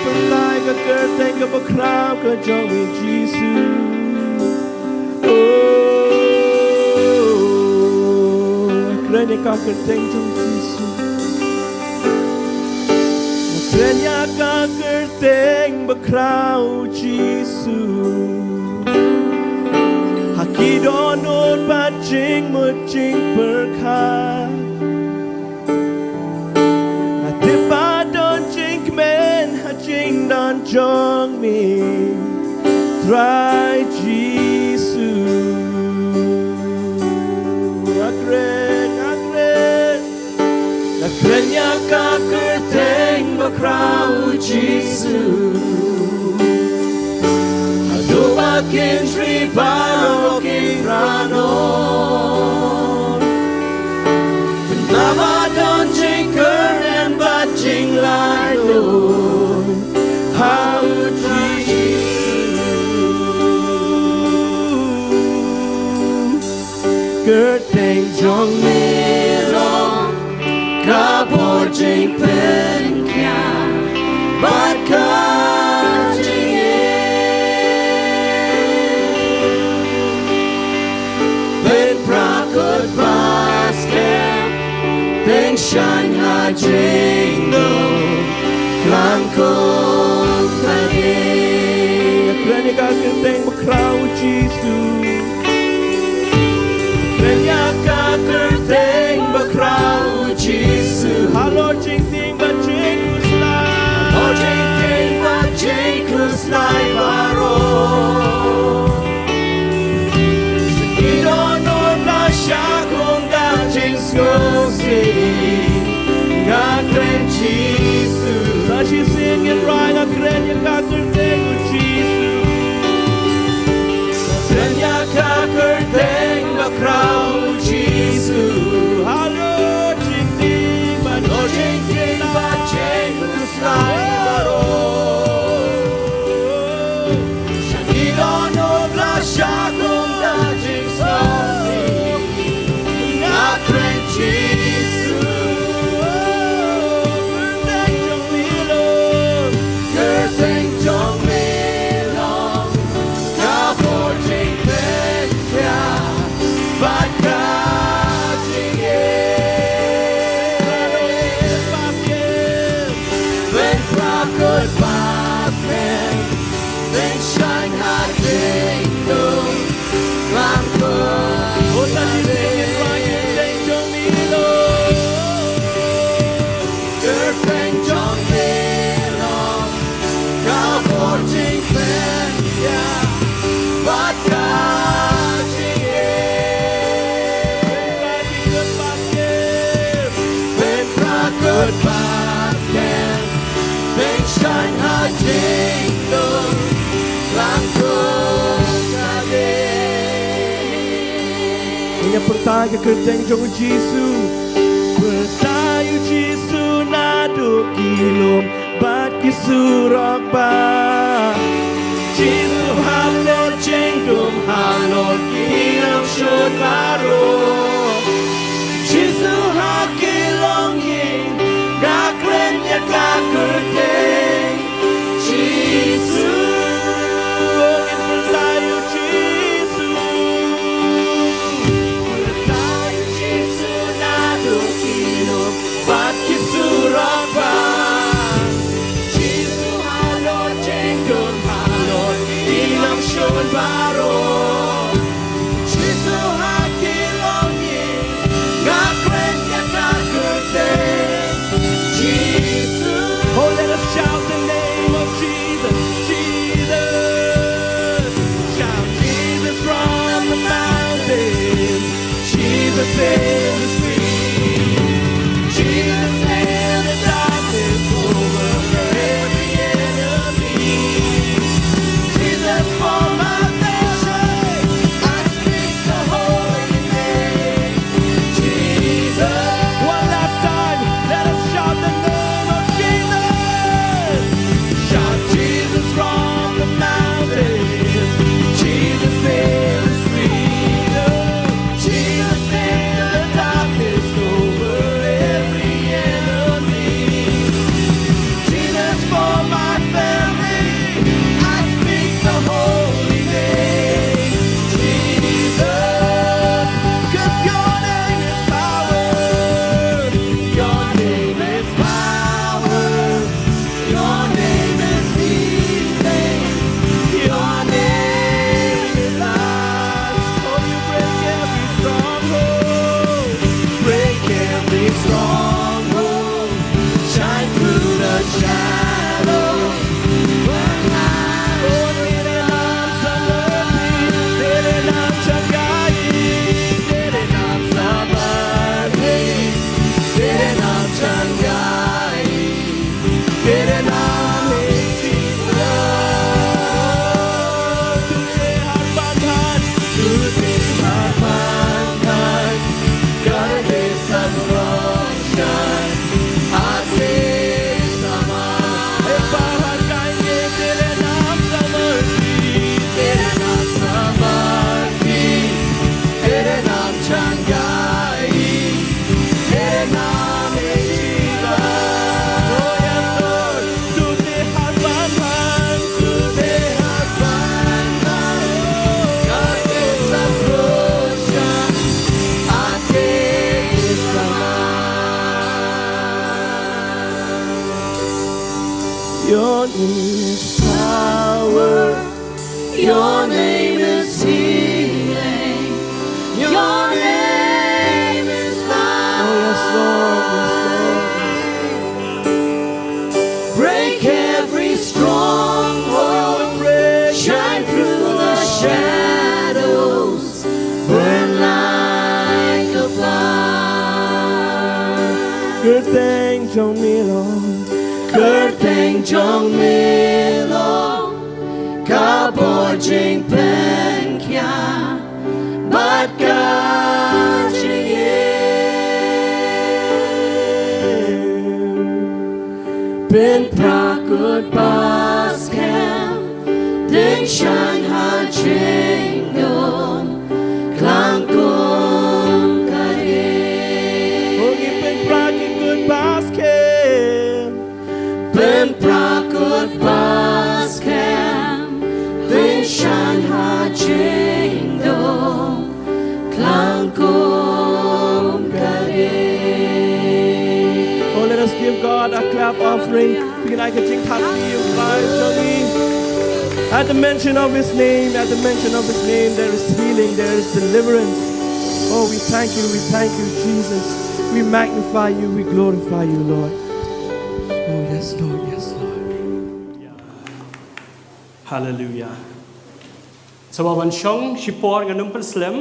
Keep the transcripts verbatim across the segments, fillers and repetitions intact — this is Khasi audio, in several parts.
Pynlait ka kyrteng kaba khraw ka jong me Jisu. Oh, kren ïa ka kyrteng jong Jisu. Kren ïa ka kyrteng ba khraw Jisu. Ha ki dohnud bad jingmut jingpyrkhat. Nga tip ba don jingkmen ha jingdon jong me Trai Jisu. Nga kren, nga kren. Nga kren ïa ka kyrteng ba khraw Jisu. Haduh ba kin shrih baroh kin rah noh. Pynban ba don jingkyrmen bad jinglaitluid ha u Jisu. Kyrteng jong me long ka bor jingpynkhiah bad ka jingim. Pynprakut ba skhem, pynshaiñ ha jingdum, khlem kum ka dei. Kren ïa ka kyrteng ba khraw Jisu. Kren ïa ka kyrteng ba khraw Jisu. Halor jingtieng bad jingkhuslai. Halor jingtieng bad jingkhuslai baroh. Ki dohnud ba shah kum da jingsngewsih. Nga kren Jisu. Sa shisien ngin rai, nga kren ïa ka kyrteng u Jisu. Kren ïa ka kyrteng ba khraw Jisu. Halor jingtieng bad, halor jingtieng bad jingkhuslai baroh. Sha ki dohnud ba shah kum da jingsngewsih. Nga kren Jisu. Kyrteng jong me long. Kyrteng jong me long ka bor jingpynkhiah bad ka jingim. Pynprakut ba skhem, pynshaiñ ha jingdum, khlem kum ka dei. Kyrteng jong me long ka bor jingpynkhiah bad ka jingim. Pynprakut ba skhem, pynshaiñ ha jingdum, khlem kum ka dei. Ngin ïa pyrta ïa ka kyrteng jong u Jisu. Pyrta ïa u Jisu naduh ki lum bad ki surok bah. Jisu halor jingdum, halor ki longshun baroh. Jisu ha ki longïing, nga kren ïa ka kyrteng Jisu. Ngin pyrta ïa u Jisu. Pyrta ïa u Jisu naduh ki lum bad ki surok bah. Jisu halor jing Your name is healing. Your name is life. Oh, you break every stronghold. Break every stronghold. Shine through the shadows. Burn light. Oh, तेरे नाम समर्पित, तेरे नाम चंगाई, तेरे नाम समर्पित, तेरे नाम चंगाई। तेरे नाम में जीवन। तूने हर बंधन, तूने हर बंधन कर दे सब रोशन। आके समा। एक बार हर गाएंगे, तेरे नाम समर्पित, तेरे नाम समर्पित, तेरे नाम चंगाई। तेरे नाम में जीवन। Oh, yes, Lord. तूने हर बंधन, तूने हर बंधन, आके सब रोशन, आके समा। Your name is power. Your name is healing. Your name is life. Oh, yes, Lord. Yes, Lord. Break every stronghold. Shine through the shadows. Burn like a fire. Kyrteng jong me long. Kyrteng jong me long. Ka bor jingpynkhia bad ka jingim. Pynpra kut ba skhem, deng shang ha jingdum, klang kum ka dei. Oh, ngi pynpra ki kut ba skhem. Pynpra kut ba skhem, deng shang ha jingdum, klang kum ka dei. Oh, let us give God a clap offering. Phi nai ka jingkhatkhlieh ïa u Trai jong ngi. At the mention of his name, at the mention of his name, there is healing, there is deliverance. Oh, we thank you, we thank you, Jesus. We magnify you, we glorify you, Lord. Oh, yes, Lord, yes, Lord. Hallelujah. Sngewbha ban shong shipor, ngam pynslem.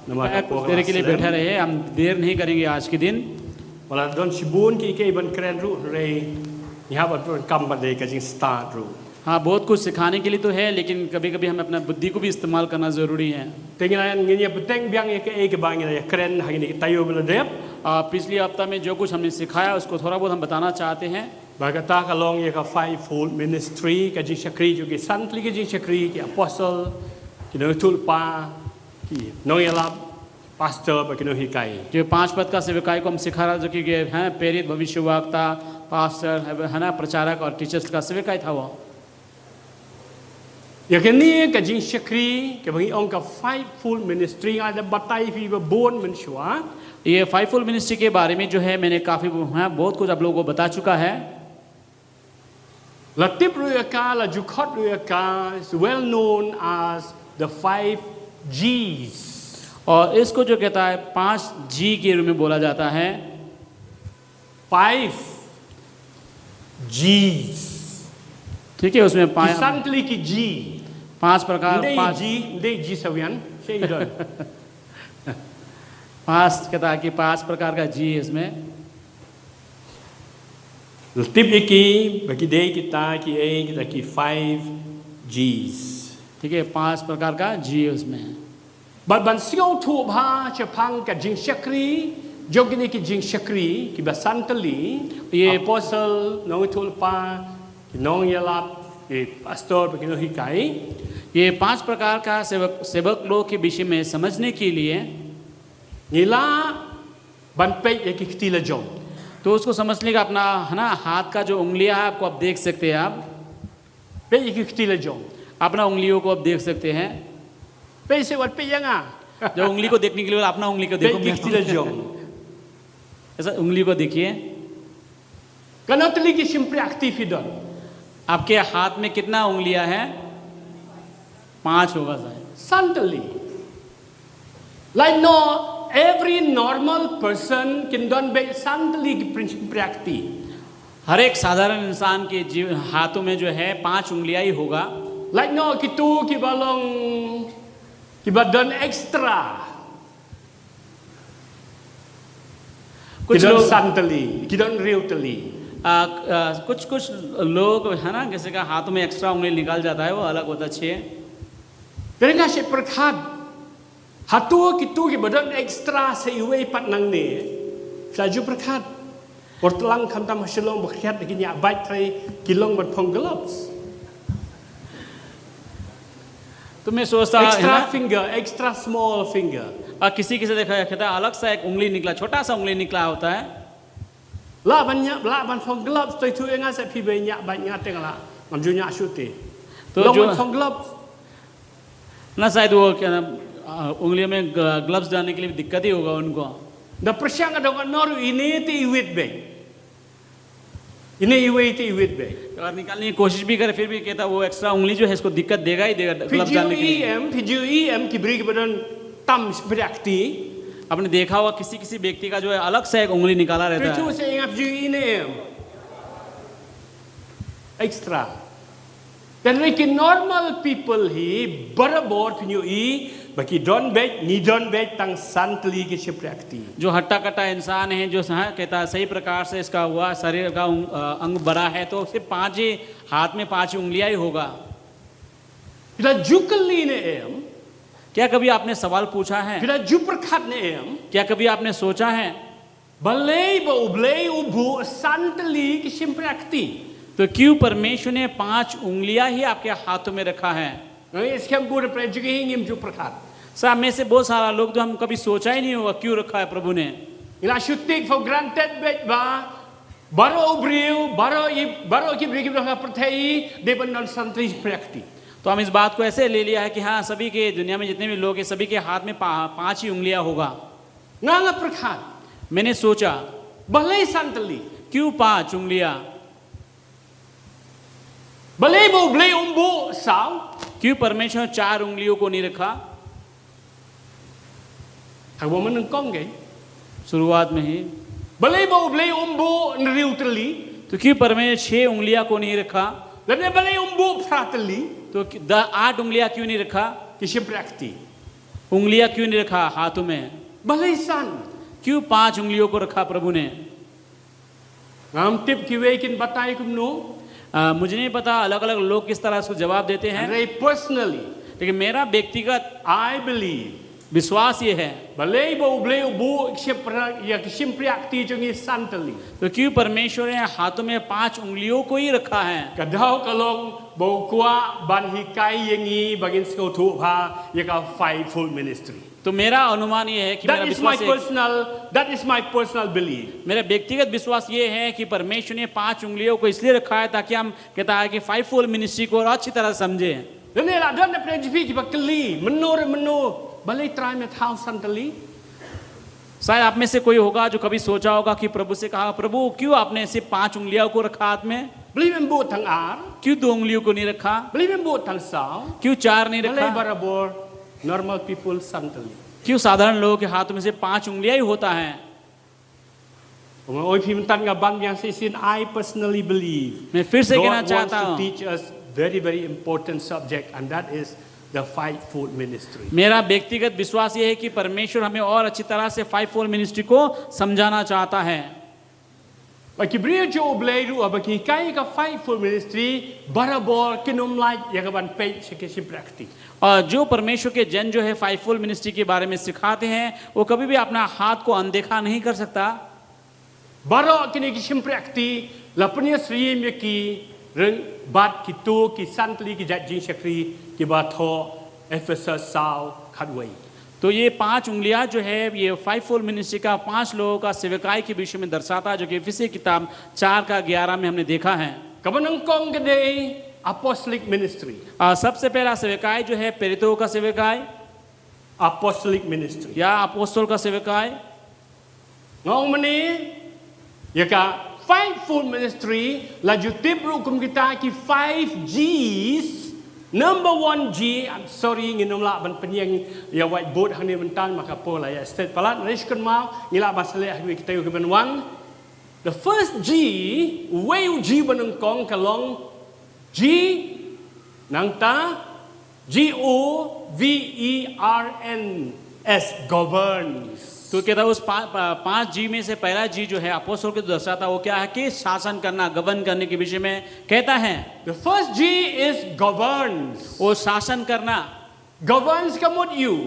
Namar ka por ka la slem. बैठा रहे, हम देर नहीं करेंगे आज के दिन। Wat la don shibun kiei kiei ban kren ruh, hynrei ngi hap ban pyndonkam bad ka jingstad ruh. हाँ, बहुत कुछ सिखाने के लिए तो है, लेकिन कभी-कभी हमें अपना बुद्धि को भी इस्तेमाल करना ज़रूरी है। Te ngin ïa, ngin ïa bteng biang ïa kaei kaba ngin ïa kren ha kine ki taïew ba la dep. आ, पिछले हफ्ता में जो कुछ हमने सिखाया, उसको थोड़ा बहुत हम बताना चाहते हैं। Ba kata ka long ïa ka fivefold ministry, ka jingshakri jong ki san tylli ki jingshakri, ki apostle, ki nongïathuhlypa, ki nongïalap, pastor, bad ki nonghikai. जो पांच पद का सेवकाई को हम सिखा रहा, जो कि ये हैं, प्रेरित, भविष्यवक्ता, पास्टर, है ना, प्रचारक और टीचर्स का सेवकाई था वो। Ïa kane ka jingshakri kaba ngi ong ka fivefold ministry, nga la batai ïa phi ba bun mynshuwa. ये फाइवफोल्ड मिनिस्ट्री के बारे में जो है, मैंने काफ़ी, हाँ, बहुत कुछ आप लोगों को बता चुका है। La tip ruh ïa ka, la ju khot ruh ïa ka, is well known as the five G's. और इसको जो कहता है, पांच जी के रूप में बोला जाता है। Five G's. ठीक है, उसमें पांच, ki san tylli ki G. पांच प्रकार, ym dei पांच G, ym dei G sawian, sha i don. पांच, कहता है कि पांच प्रकार का जी है इसमें। Tip ïa ki ba ki dei kita kiei, kita ki five G's. ठीक है, पांच प्रकार का जी है उसमें। Bad ban sngewthuh bha shaphang ka jingshakri jong kine ki jingshakri kiba san tylli, ये apostle, nongïathuhlypa, ki nongïalap, ki pastor, ki nonghikai. ये पांच प्रकार का सेवक, सेवक लोग के विषय में समझने के लिए ngi lah ban peit ïa ki kti la jong. तो उसको समझने का अपना, है ना, हाथ का जो उंगलियां है, आपको, आप देख सकते हैं आप। Peit ïa ki kti la jong. अपना उंगलियों को आप देख सकते हैं। Peit seh, wat peit ïa nga. जो उंगली को देखने के लिए, अपना उंगली को देखो, peit ïa ki kti la jong. ऐसा उंगली को देखिए। Katno tylli ki shympriahkti phi don? आपके हाथ में कितना उंगलियां हैं? पांच होगा शायद। San tylli. Lait noh, every normal person kin don beit san tylli ki shympriahkti. हर एक साधारण इंसान के जीव हाथों में जो है पांच उंगलियां ही होगा। Lait noh, kitu kiba long, kiba don extra. कुछ Ki don लोग san tylli, ki don hynriew tylli. आ, आ, कुछ कुछ लोग है ना, किसी का हाथों में एक्स्ट्रा उंगली निकल जाता है, वो अलग होता है, छः। Te nga shu pyrkhat, hato kitu kiba don extra sa iwei pat nangne. Sa ju pyrkhat. Por tlang khamtam ha Shillong ba khriat da ki ñiah bike trai ki long ban phong gloves. तो मैं सोचता है Extra ना, finger, extra small finger. आ, किसी किसी देखा कहता है, अलग सा एक उंगली निकला, छोटा सा उंगली निकला होता है। Lah ban ñiah, lah ban phong gloves, toi tu nga sa phi ba ñiah bike nga teng lah. Ngam ju ñiah shuh te. तो Long जो ban phong gloves. ना शायद वो क्या नाम, आ, उंगलियों में ग्लव्स डालने के लिए भी दिक्कत ही होगा उनको। Da pyrshang ka dong ka noru ine te iwit beit. Ine iwei te iwit beit. अगर निकालने की कोशिश भी करे, फिर भी कहता वो एक्स्ट्रा उंगली जो है इसको दिक्कत देगा ही देगा ग्लव्स डालने के लिए। Phi ju em, phi ju em ki briew kiba don tam shympriahkti. आपने देखा होगा किसी किसी व्यक्ति का जो है अलग से एक उंगली निकाला रहता Phi ju है। sa nga phi ju ine em. Extra. Te hynrei ki normal people hi barabor phi ju i ba ki don beit, ngi don beit tang san tylli ki shympriahkti. जो हट्टा कट्टा इंसान है, जो हाँ, कहता है सही प्रकार से इसका हुआ, शरीर का उंग-, अ, अंग बड़ा है, तो सिर्फ पांच ही, हाथ में पांच ही उंगलियां ही होगा। Phi la ju kylli ne em? क्या कभी आपने सवाल पूछा है? Phi la ju pyrkhat ne em? क्या कभी आपने सोचा है Balei ba U Blei u buh san tylli ki shympriahkti? तो क्यों परमेश्वर ने पांच उंगलियां ही आपके हाथों में रखा है? Ngi skhem bun pyrshah hi ngim ju pyrkhat. Sir, आप में से बहुत सारा लोग तो हम कभी सोचा ही नहीं होगा क्यों रखा है प्रभु ने। Ngi la shu take for granted beit ba baroh u briew, baroh i, baroh ki briew kiba don ha pyrthei dei ban don san tylli shympriahkti. तो हम इस बात को ऐसे ले लिया है कि हाँ, सभी के, दुनिया में जितने भी लोग हैं, सभी के हाथ में पा, पांच ही उंगलियां होगा। Nga nga pyrkhat. मैंने सोचा, Balei san tylli? क्यों पांच उंगलियां? Balei ba U Blei um buh saw? क्यों परमेश्वर ने चार उंगलियों को नहीं रखा? Haba mynnyngkong keiñ. शुरुआत में ही। Balei ba U Blei um buh hynriew tylli? तो क्यों परमेश्वर ने छह उंगलियां को नहीं रखा? Lane balei um buh phra tylli? तो कि-, द-, आठ उंगलियां क्यों नहीं रखा? Ki shympriahkti. उंगलियां क्यों नहीं रखा हाथों में? Balei san? क्यों पांच उंगलियों को रखा प्रभु ने? Ngam tip kiwei kin batai kumno. आ, मुझे नहीं पता अलग-अलग लोग किस तरह से जवाब देते हैं, Hynrei personally, लेकिन मेरा व्यक्तिगत I believe विश्वास ये है, balei ba U Blei u buh ki shympriah, ïa ki shympriahkti jong ngi san tylli? तो क्यों परमेश्वर ने हाथों में पांच उंगलियों को ही रखा है? Ka daw ka long ba u kwah ban hikai ïa ngi ba ngin sngewthuh bha ïa ka fivefold ministry. तो मेरा अनुमान ये है कि मेरा That is my विश्वास ये, personal, that is my personal belief. मेरा व्यक्तिगत विश्वास ये है कि परमेश्वर ने पांच उंगलियों को इसलिए रखा है ताकि हम, कहता है कि फाइव फोल्ड मिनिस्ट्री को और अच्छी तरह समझें। Lane la don na pyrshah phi kiba kylli, mynno re mynno, balei Trai me thaw san tylli? शायद आप में से कोई होगा जो कभी सोचा होगा कि प्रभु से कहा, "प्रभु, क्यों आपने सिर्फ पांच उंगलियों को रखा हाथ में? Balei mem buh tang ar? क्यों दो उंगलियों को नहीं रखा? Balei mem buh tang saw? क्यों चार नहीं Balei रखा? barabor normal people san tylli?" क्यों साधारण लोगों के हाथों में सिर्फ पांच उंगलियां ही होता है?" Ong oi phi mynta nga ban biang shisien, I personally believe मैं फिर से God कहना wants चाहता to हूँ, teach us very, very important subject, and that is the fivefold ministry. मेरा व्यक्तिगत विश्वास ये है कि परमेश्वर हमें और अच्छी तरह से फाइव फोल्ड मिनिस्ट्री को समझाना चाहता है। Ba ki briew jong U Blei ruh ba ki hikai ka fivefold ministry, barabor kin ym lait ïa ka ban peit sha ki shympriahkti. और जो परमेश्वर के जन जो है फाइव फोल्ड मिनिस्ट्री के बारे में सिखाते हैं, वो कभी भी अपना हाथ को अनदेखा नहीं कर सकता। Baroh kine ki shympriahkti la pynïasyriem ïa ki ryngkat bad kito ki san tylli ki jait jingshakri kiba thoh Ephesus saw khatwei. तो ये पांच उंगलियां जो है, ये फाइव फोल्ड मिनिस्ट्री का पांच लोगों का सेवकाई के विषय में दर्शाता है, जो कि इफिसी किताब चार का ग्यारह में हमने देखा है। Kaba nyngkong ka dei apostolic ministry. आ, सबसे पहला सेवकाई जो है प्रेरितों का सेवकाई Apostolic ministry. या अपोस्तल का सेवकाई। Nga ong mynne ïa ka Fivefold ministry, la ju tip ruh kum kita ki five Gs. Number one G, I'm sorry, ngin ym lah ban pynïeng ïa whiteboard hangne mynta, ma ka por la ïa stet palat, ngi lah ban sa leh ha kiwei ki taïew kiban wan. The first G, wei u G ba nyngkong ka long G, nangta G O V E R N S, governs. तो कहता है उस पा, पा, पांच जी में से पहला जी जो है अपोस्टल के दर्शा था, वो क्या है कि शासन करना, गवर्न करने के विषय में कहता है। The first G is governs. वो शासन करना। Governs ka mut ïa u.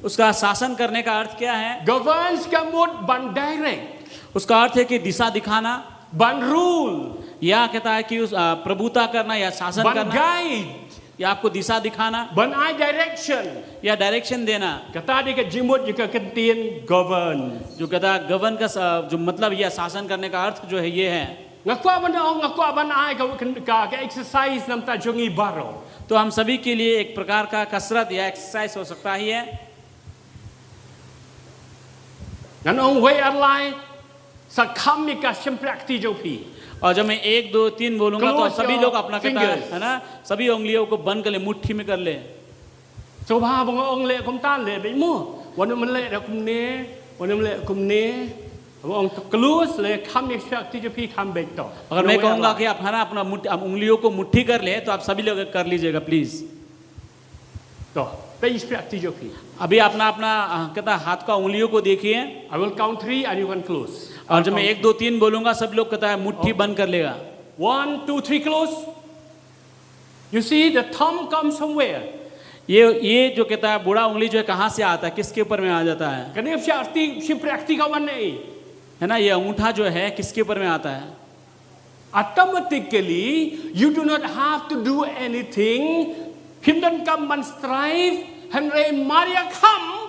उसका शासन करने का अर्थ क्या है? Governs ka mut ban direct. उसका अर्थ है कि दिशा दिखाना। Ban rule. या कहता है कि उस, अ, प्रभुता करना या शासन ban करना। Guide. या आपको दिशा दिखाना। Ban ai direction. या डायरेक्शन देना। Kata dei ka jingmut jong ka ktien govern. जो कहता है गवर्न का स-, जो मतलब या शासन करने का अर्थ जो है ये है। Nga kwah ban ong, nga kwah ban ai ka, ka, ka exercise namar jong ngi baroh. तो हम सभी के लिए एक प्रकार का कसरत या एक्सरसाइज हो सकता ही है। Ngan ong wei ar lai, sa kham ïa ka shympriahkti jong phi. और जब मैं एक, दो, तीन बोलूंगा, तो close सभी your लोग अपना कहता है, fingers, है ना, सभी उंगलियों को बंद कर ले, मुट्ठी में कर ले। Sngewbha ba nga ong leh kumta, leh beit mo. Wat nym leh da kumne, wat nym leh kumne. Ba ong close, leh kham ïa ka shympriahkti jong phi, kham beit to. अगर मैं कहूंगा कि आप, है ना, अपना मुट्ठी, आप उंगलियों को मुट्ठी कर ले, तो आप सभी लोग कर लीजिएगा, please. To, peit ïa ka shympriahkti jong phi. अभी अपना, अपना, अ, कहता हाथ का उंगलियों को देखिए। I will count three and you can close. और जब मैं एक, दो, तीन बोलूंगा, सब लोग कहता है मुट्ठी बंद कर लेगा। One, two, three, close. You see, the thumb comes from where? ये, ये जो कहता है बूढ़ा उंगली जो है, कहाँ से आता है, किसके ऊपर में आ जाता है? Kane ka shympriahkti, shympriahkti ka wan naei? है ना, ये अंगूठा जो है, किसके ऊपर में आता है? Automatically, you do not have to do anything. Phim donkam ban strive, hynrei mar ïa kham,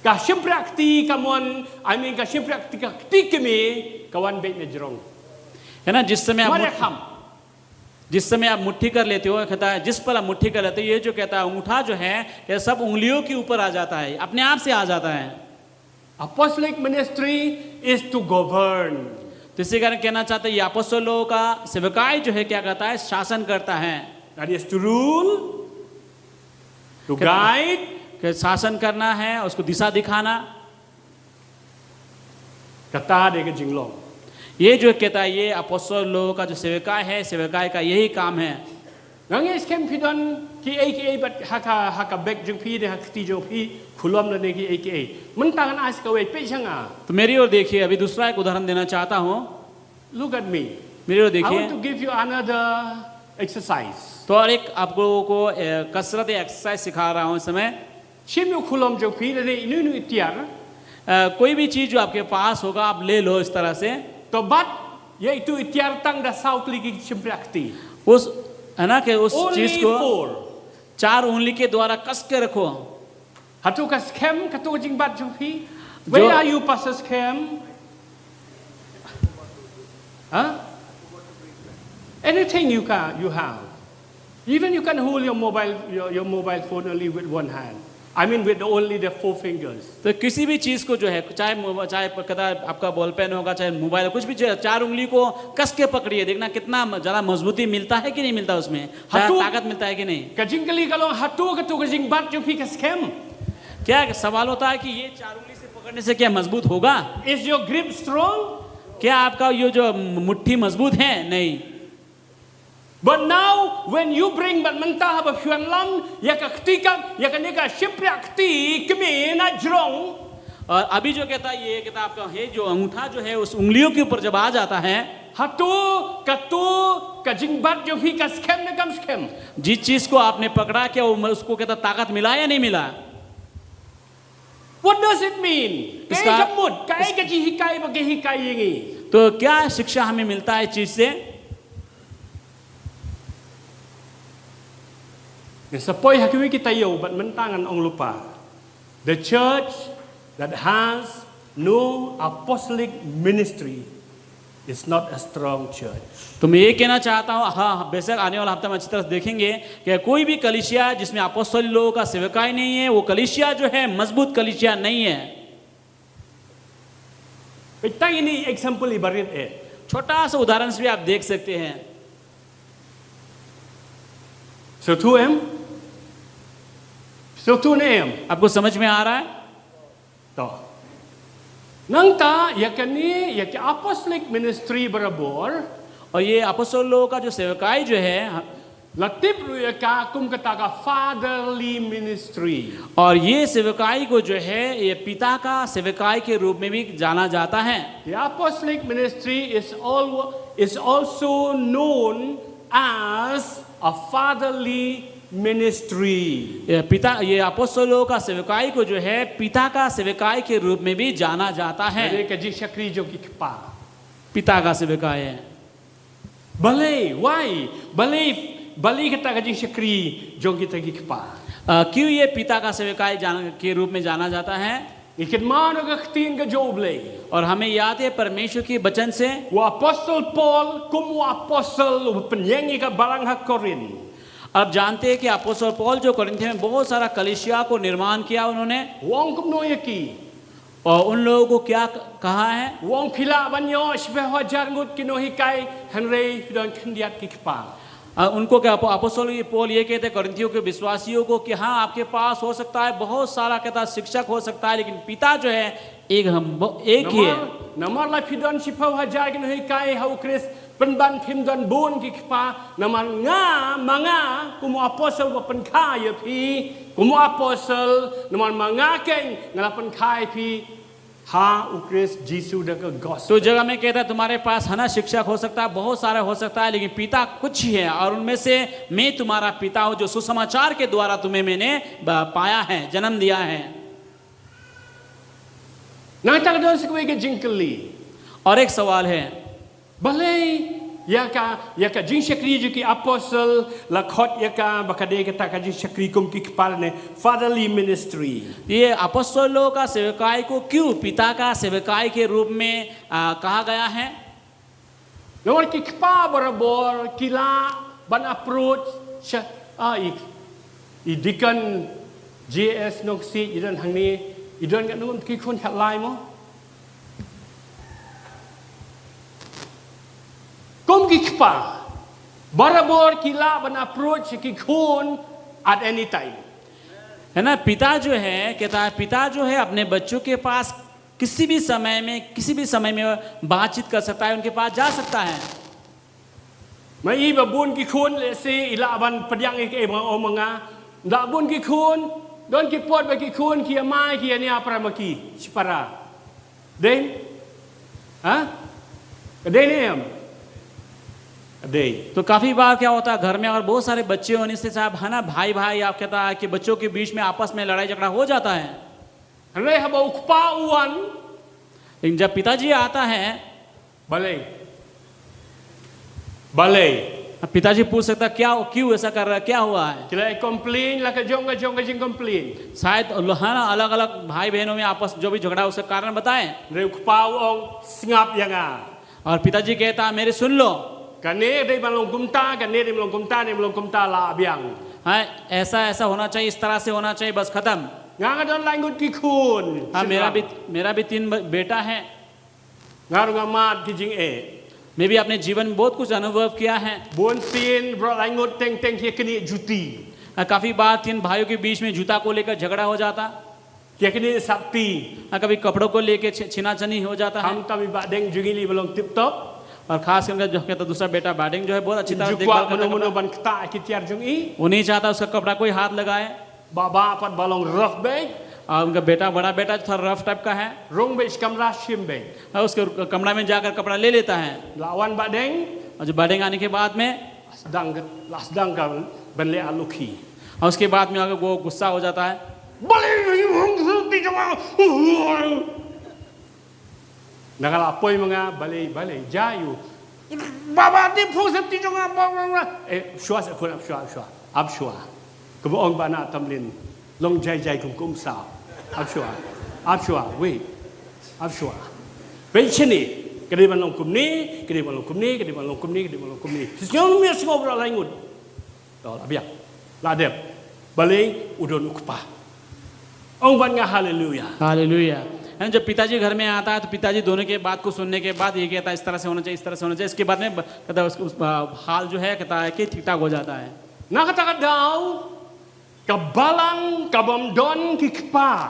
ka shympriahkti ka mon, I mean, ka shympriahkti ka kti kmie, ka wan beit na jrong. है ना, जिस समय आप mar ïa मुट्ठी, kham, जिस समय आप मुट्ठी कर लेते हो, कहता है, जिस पल आप मुट्ठी कर लेते हो, ये जो कहता है अंगूठा जो है, ये सब उंगलियों के ऊपर आ जाता है, अपने आप से आ जाता है। Apostolic ministry is to govern. तो इसी कारण कहना चाहते हैं, ये अपोस्तलों का सेवकाई जो है, क्या कहता है, शासन करता है। That is to rule, to कहता, guide, कि शासन करना है, उसको दिशा दिखाना। Kata dei ka jinglong. ये जो कहता है, ये अपोस्तल लोगों का जो सेवकाई है, सेवकाई का यही काम है। Nga ngeit skhem phi don kiei kiei bad ha ka, ha ka bag jong phi ne ha ka kti jong phi, khulom lane kiei kiei. Mynta ngan ai sa kawei, peit sha nga. तो मेरी ओर देखिए, अभी दूसरा एक उदाहरण देना चाहता हूँ। Look at me. मेरी ओर देखिए। I want to give you another exercise. तो और एक आप लोगों को, ए, कसरत या एक्सरसाइज सिखा रहा हूँ इस समय। Shim ïa u khulom jong phi lane ino ino i tiar. अ, कोई भी चीज जो आपके पास होगा, आप ले लो इस तरह से। To bat ïa itu i tiar tang da saw tylli ki shympriahkti. उस, है ना, कि उस चीज को only four. चार उंगली के द्वारा कस के रखो। Hato ka skhem kato ka jingbat jong phi? जो where are you, Pastor Skhem? Huh? Anything you can, you have. Even you can hold your mobile, your, your mobile phone only with one hand. I mean, with only the four fingers. तो किसी भी चीज को जो है, चाहे मोबा-, चाहे प-, कदा आपका बॉल पेन होगा, चाहे मोबाइल, कुछ भी, जो चार उंगली को कस के पकड़िए, देखना कितना म-, ज्यादा मजबूती मिलता है कि नहीं मिलता उसमें, ता-, hato, ताकत मिलता है कि नहीं। Ka jingkylli ka long, hato kato ka jingbat jong phi ka skhem? क्या सवाल होता है कि ये चार उंगली से पकड़ने से क्या मजबूत होगा? Is your grip strong? क्या आपका ये जो मुट्ठी मजबूत है? नहीं। But now, when you bring, bad mynta haba phi wanlam ïa ka kti ka, ïa kane ka shympriahkti kmie na jrong. और अभी जो कहता है, ये कहता आपका है, जो अंगूठा जो है, उस उंगलियों के ऊपर जब आ जाता है, hato kato ka jingbat jong phi ka skhem ne kam skhem? जिस चीज को आपने पकड़ा, क्या वो, उसको कहता ताकत मिला या नहीं मिला? What does it mean? Kaei ka mut, kaei ka jinghikai ba ki hikai ïa ngi? तो क्या शिक्षा हमें मिलता है इस चीज से? Ngin sa poi ha kiwei ki taïew, bad mynta ngan ong lypa. The church that has no apostolic ministry is not a strong church. तो मैं ये कहना चाहता हूँ, हाँ, बेशक आने वाला हफ्ता में अच्छी तरह से देखेंगे कि कोई भी कलीसिया जिसमें अपोस्तली लोगों का सेवकाई नहीं है, वो कलीसिया जो है, मजबूत कलीसिया नहीं है। Peit tang ine i example iba rit eh. छोटा सा उदाहरण से भी आप देख सकते हैं। Sngewthuh em? Sngewthuh ne em? आपको समझ में आ रहा है? To. Nangta ïa kane, ïa ka apostolic ministry barabor. और ये अपोस्तलों का जो सेवकाई जो है, la tip ruh ïa ka kum kata ka fatherly ministry. और ये सेवकाई को जो है, ये पिता का सेवकाई के रूप में भी जाना जाता है। The apostolic ministry is all, is also known as a fatherly ministry. ये पिता, ये अपोस्तलों का सेवकाई को जो है, पिता का सेवकाई के रूप में भी जाना जाता है। Kane ka jingshakri jong ki kpa. पिता का सेवकाई है। Balei, why? Balei, balei kata ka jingshakri jong kita ki kpa? अ, क्यों ये पिता का सेवकाई जान-, के रूप में जाना जाता है? Ngi kynmaw na ka ktien ka jong U Blei. और हमें याद है परमेश्वर के वचन से। U apostol Paul, kum u apostol u pynïeng ïa ka balang ha Korinth. आप जानते हैं कि अपोस्तल पौल जो कोरिंथियों में बहुत सारा कलीसिया को निर्माण किया उन्होंने। U ong kumno ïa ki? और उन लोगों को क्या क-, कहा है? U ong phi lah ban ïoh shiphew hajar ngut ki nonghikai, hynrei phi don khyndiat ki kpa. अ, उनको क्या, अप-, अपोस्तल ये पौल ये कहते हैं कोरिंथियों के विश्वासियों को कि हाँ, आपके पास हो सकता है बहुत सारा, कहता, शिक्षक हो सकता है, लेकिन पिता जो है, एक हम, ब-, एक ही है। Namar, namar la phi don shiphew hajar ki nonghikai ha U Khrist, pynban phim don bun ki kpa, namar nga, ma nga, kum u apostol ba pynkha ïa phi, kum u apostol, namar ma nga keiñ, nga la pynkha ïa phi ha U Khrist Jisu da ka gospel. तो जगह में कहता है, तुम्हारे पास है ना शिक्षक हो सकता है, बहुत सारा हो सकता है, लेकिन पिता कुछ ही है, और उनमें से मैं तुम्हारा पिता हूँ, जो सुसमाचार के द्वारा तुम्हें मैंने ब-, पाया है, जन्म दिया है। Nangta ka don sa kawei ka jingkylli. और एक सवाल है। Balei ïa ka, ïa ka jingshakri jong ki apostol la khot ïa ka ba ka dei kata ka jingshakri kum ki kpa ne, fatherly ministry. ये अपोस्तलों का सेवकाई को क्यों पिता का सेवकाई के रूप में, आ, कहा गया है? Namar ki kpa barabor ki lah ban approach sha, ah, i, i deacon J S Nongsiej, i don hangne, i don katno ki khun, khatlai mo? Kum ki kpa barabor ki lah ban approach ki khun at any time. है ना, पिता जो है, कहता है, पिता जो है अपने बच्चों के पास किसी भी समय में, किसी भी समय में बातचीत कर सकता है, उनके पास जा सकता है। Ma i ba bun ki khun, let's say, i lah ban pdiang ïa kaei ba nga ong ma nga. Da bun ki khun, don ki por ba ki khun ki ïamai ki ïania para ma ki shipara. Dei? Ha? Dei ne em? Dei. तो काफी बार क्या होता है, घर में अगर बहुत सारे बच्चे होने से, साहब, है ना, भाई भाई, आप कहता है कि बच्चों के बीच में आपस में लड़ाई झगड़ा हो जाता है। Hynrei haba u kpa u wan, लेकिन जब पिताजी आता है, balei? Balei? अब पिताजी पूछ सकता, क्या, क्यों ऐसा कर रहा है, क्या हुआ है? Ki la complain la ka jong ka jong ka jingcomplain. शायद लो-, है ना, अलग-अलग भाई बहनों में आपस जो भी झगड़ा, उसका कारण बताएं। Hynrei u kpa u ong, sngap ïa nga. और पिताजी कहता, मेरी सुन लो। Kane dei ban long kumta, kane dei ban long kumta, dei ban long kumta, la biang. हाँ, ऐसा, ऐसा होना चाहिए, इस तरह से होना चाहिए, बस खत्म। Nga nga don lai ngut ki khun. हाँ, मेरा भी, मेरा भी तीन ब-, बेटा है। Nga ruh nga mad ki jingeh. मैं भी अपने जीवन में बहुत कुछ अनुभव किया है। Bun sien baroh lai ngut teng teng ki ïa knieh juti. हाँ, काफी बार तीन भाइयों के बीच में जूता को लेकर झगड़ा हो जाता। Ki ïa knieh sapti. हाँ, कभी कपड़ों को लेके छ-, छीनाछनी हो जाता है। Khamtam i Bahdeng jong ngi lei ba long tip top. और खास करके जो कहता दूसरा बेटा बाडेंग जो है बहुत अच्छी तरह देखभाल करता है कपड़ा। Kwah mano mano ban ktah ïa ki tiar jong i. वो नहीं चाहता उसका कपड़ा कोई हाथ लगाए। Baba pat ba long rough beit. और उनका बेटा, बड़ा बेटा जो था रफ टाइप का है। Rung beit sha kamra shim beit. हाँ, उसके कमरा में जाकर कपड़ा ले लेता है। La wan Bahdeng. और जब बाडेंग आने के बाद में Sdang ka, la sdang ka ban leh alukhi. और उसके बाद में अगर वो गुस्सा हो जाता है। Balei phi phong sapti jong nga? Nga la poi ma nga, balei, balei, jia ïa u. Baba, dei phong sapti jong nga, baba, baba. Eh, shuwa sa khun, ap shuwa, ap shuwa. Ap shuwa. Kaba ong Bah Natamlin. Long jai jai kum kum saw. Ap shuwa. Ap shuwa. Wei. Ap shuwa. Peit shane. Ka dei ban long kumne, ka dei ban long kumne, ka dei ban long kumne, ka dei ban long kumne. Sngewbha me sngewbha baroh lai ngut. To la biang. La dep. Balei u don u kpa. Ong bad nga haleluya. Haleluya. है ना, जब पिताजी घर में आता है तो पिताजी दोनों के बात को सुनने के बाद ये कहता है, "इस तरह से होना चाहिए, इस तरह से होना चाहिए।" इसके बाद में ब-, कहता है, उसको, उस, आ, हाल जो है, कहता है कि ठीक ठाक हो जाता है। Na kata ka daw, ka balang ka bym don ki kpa.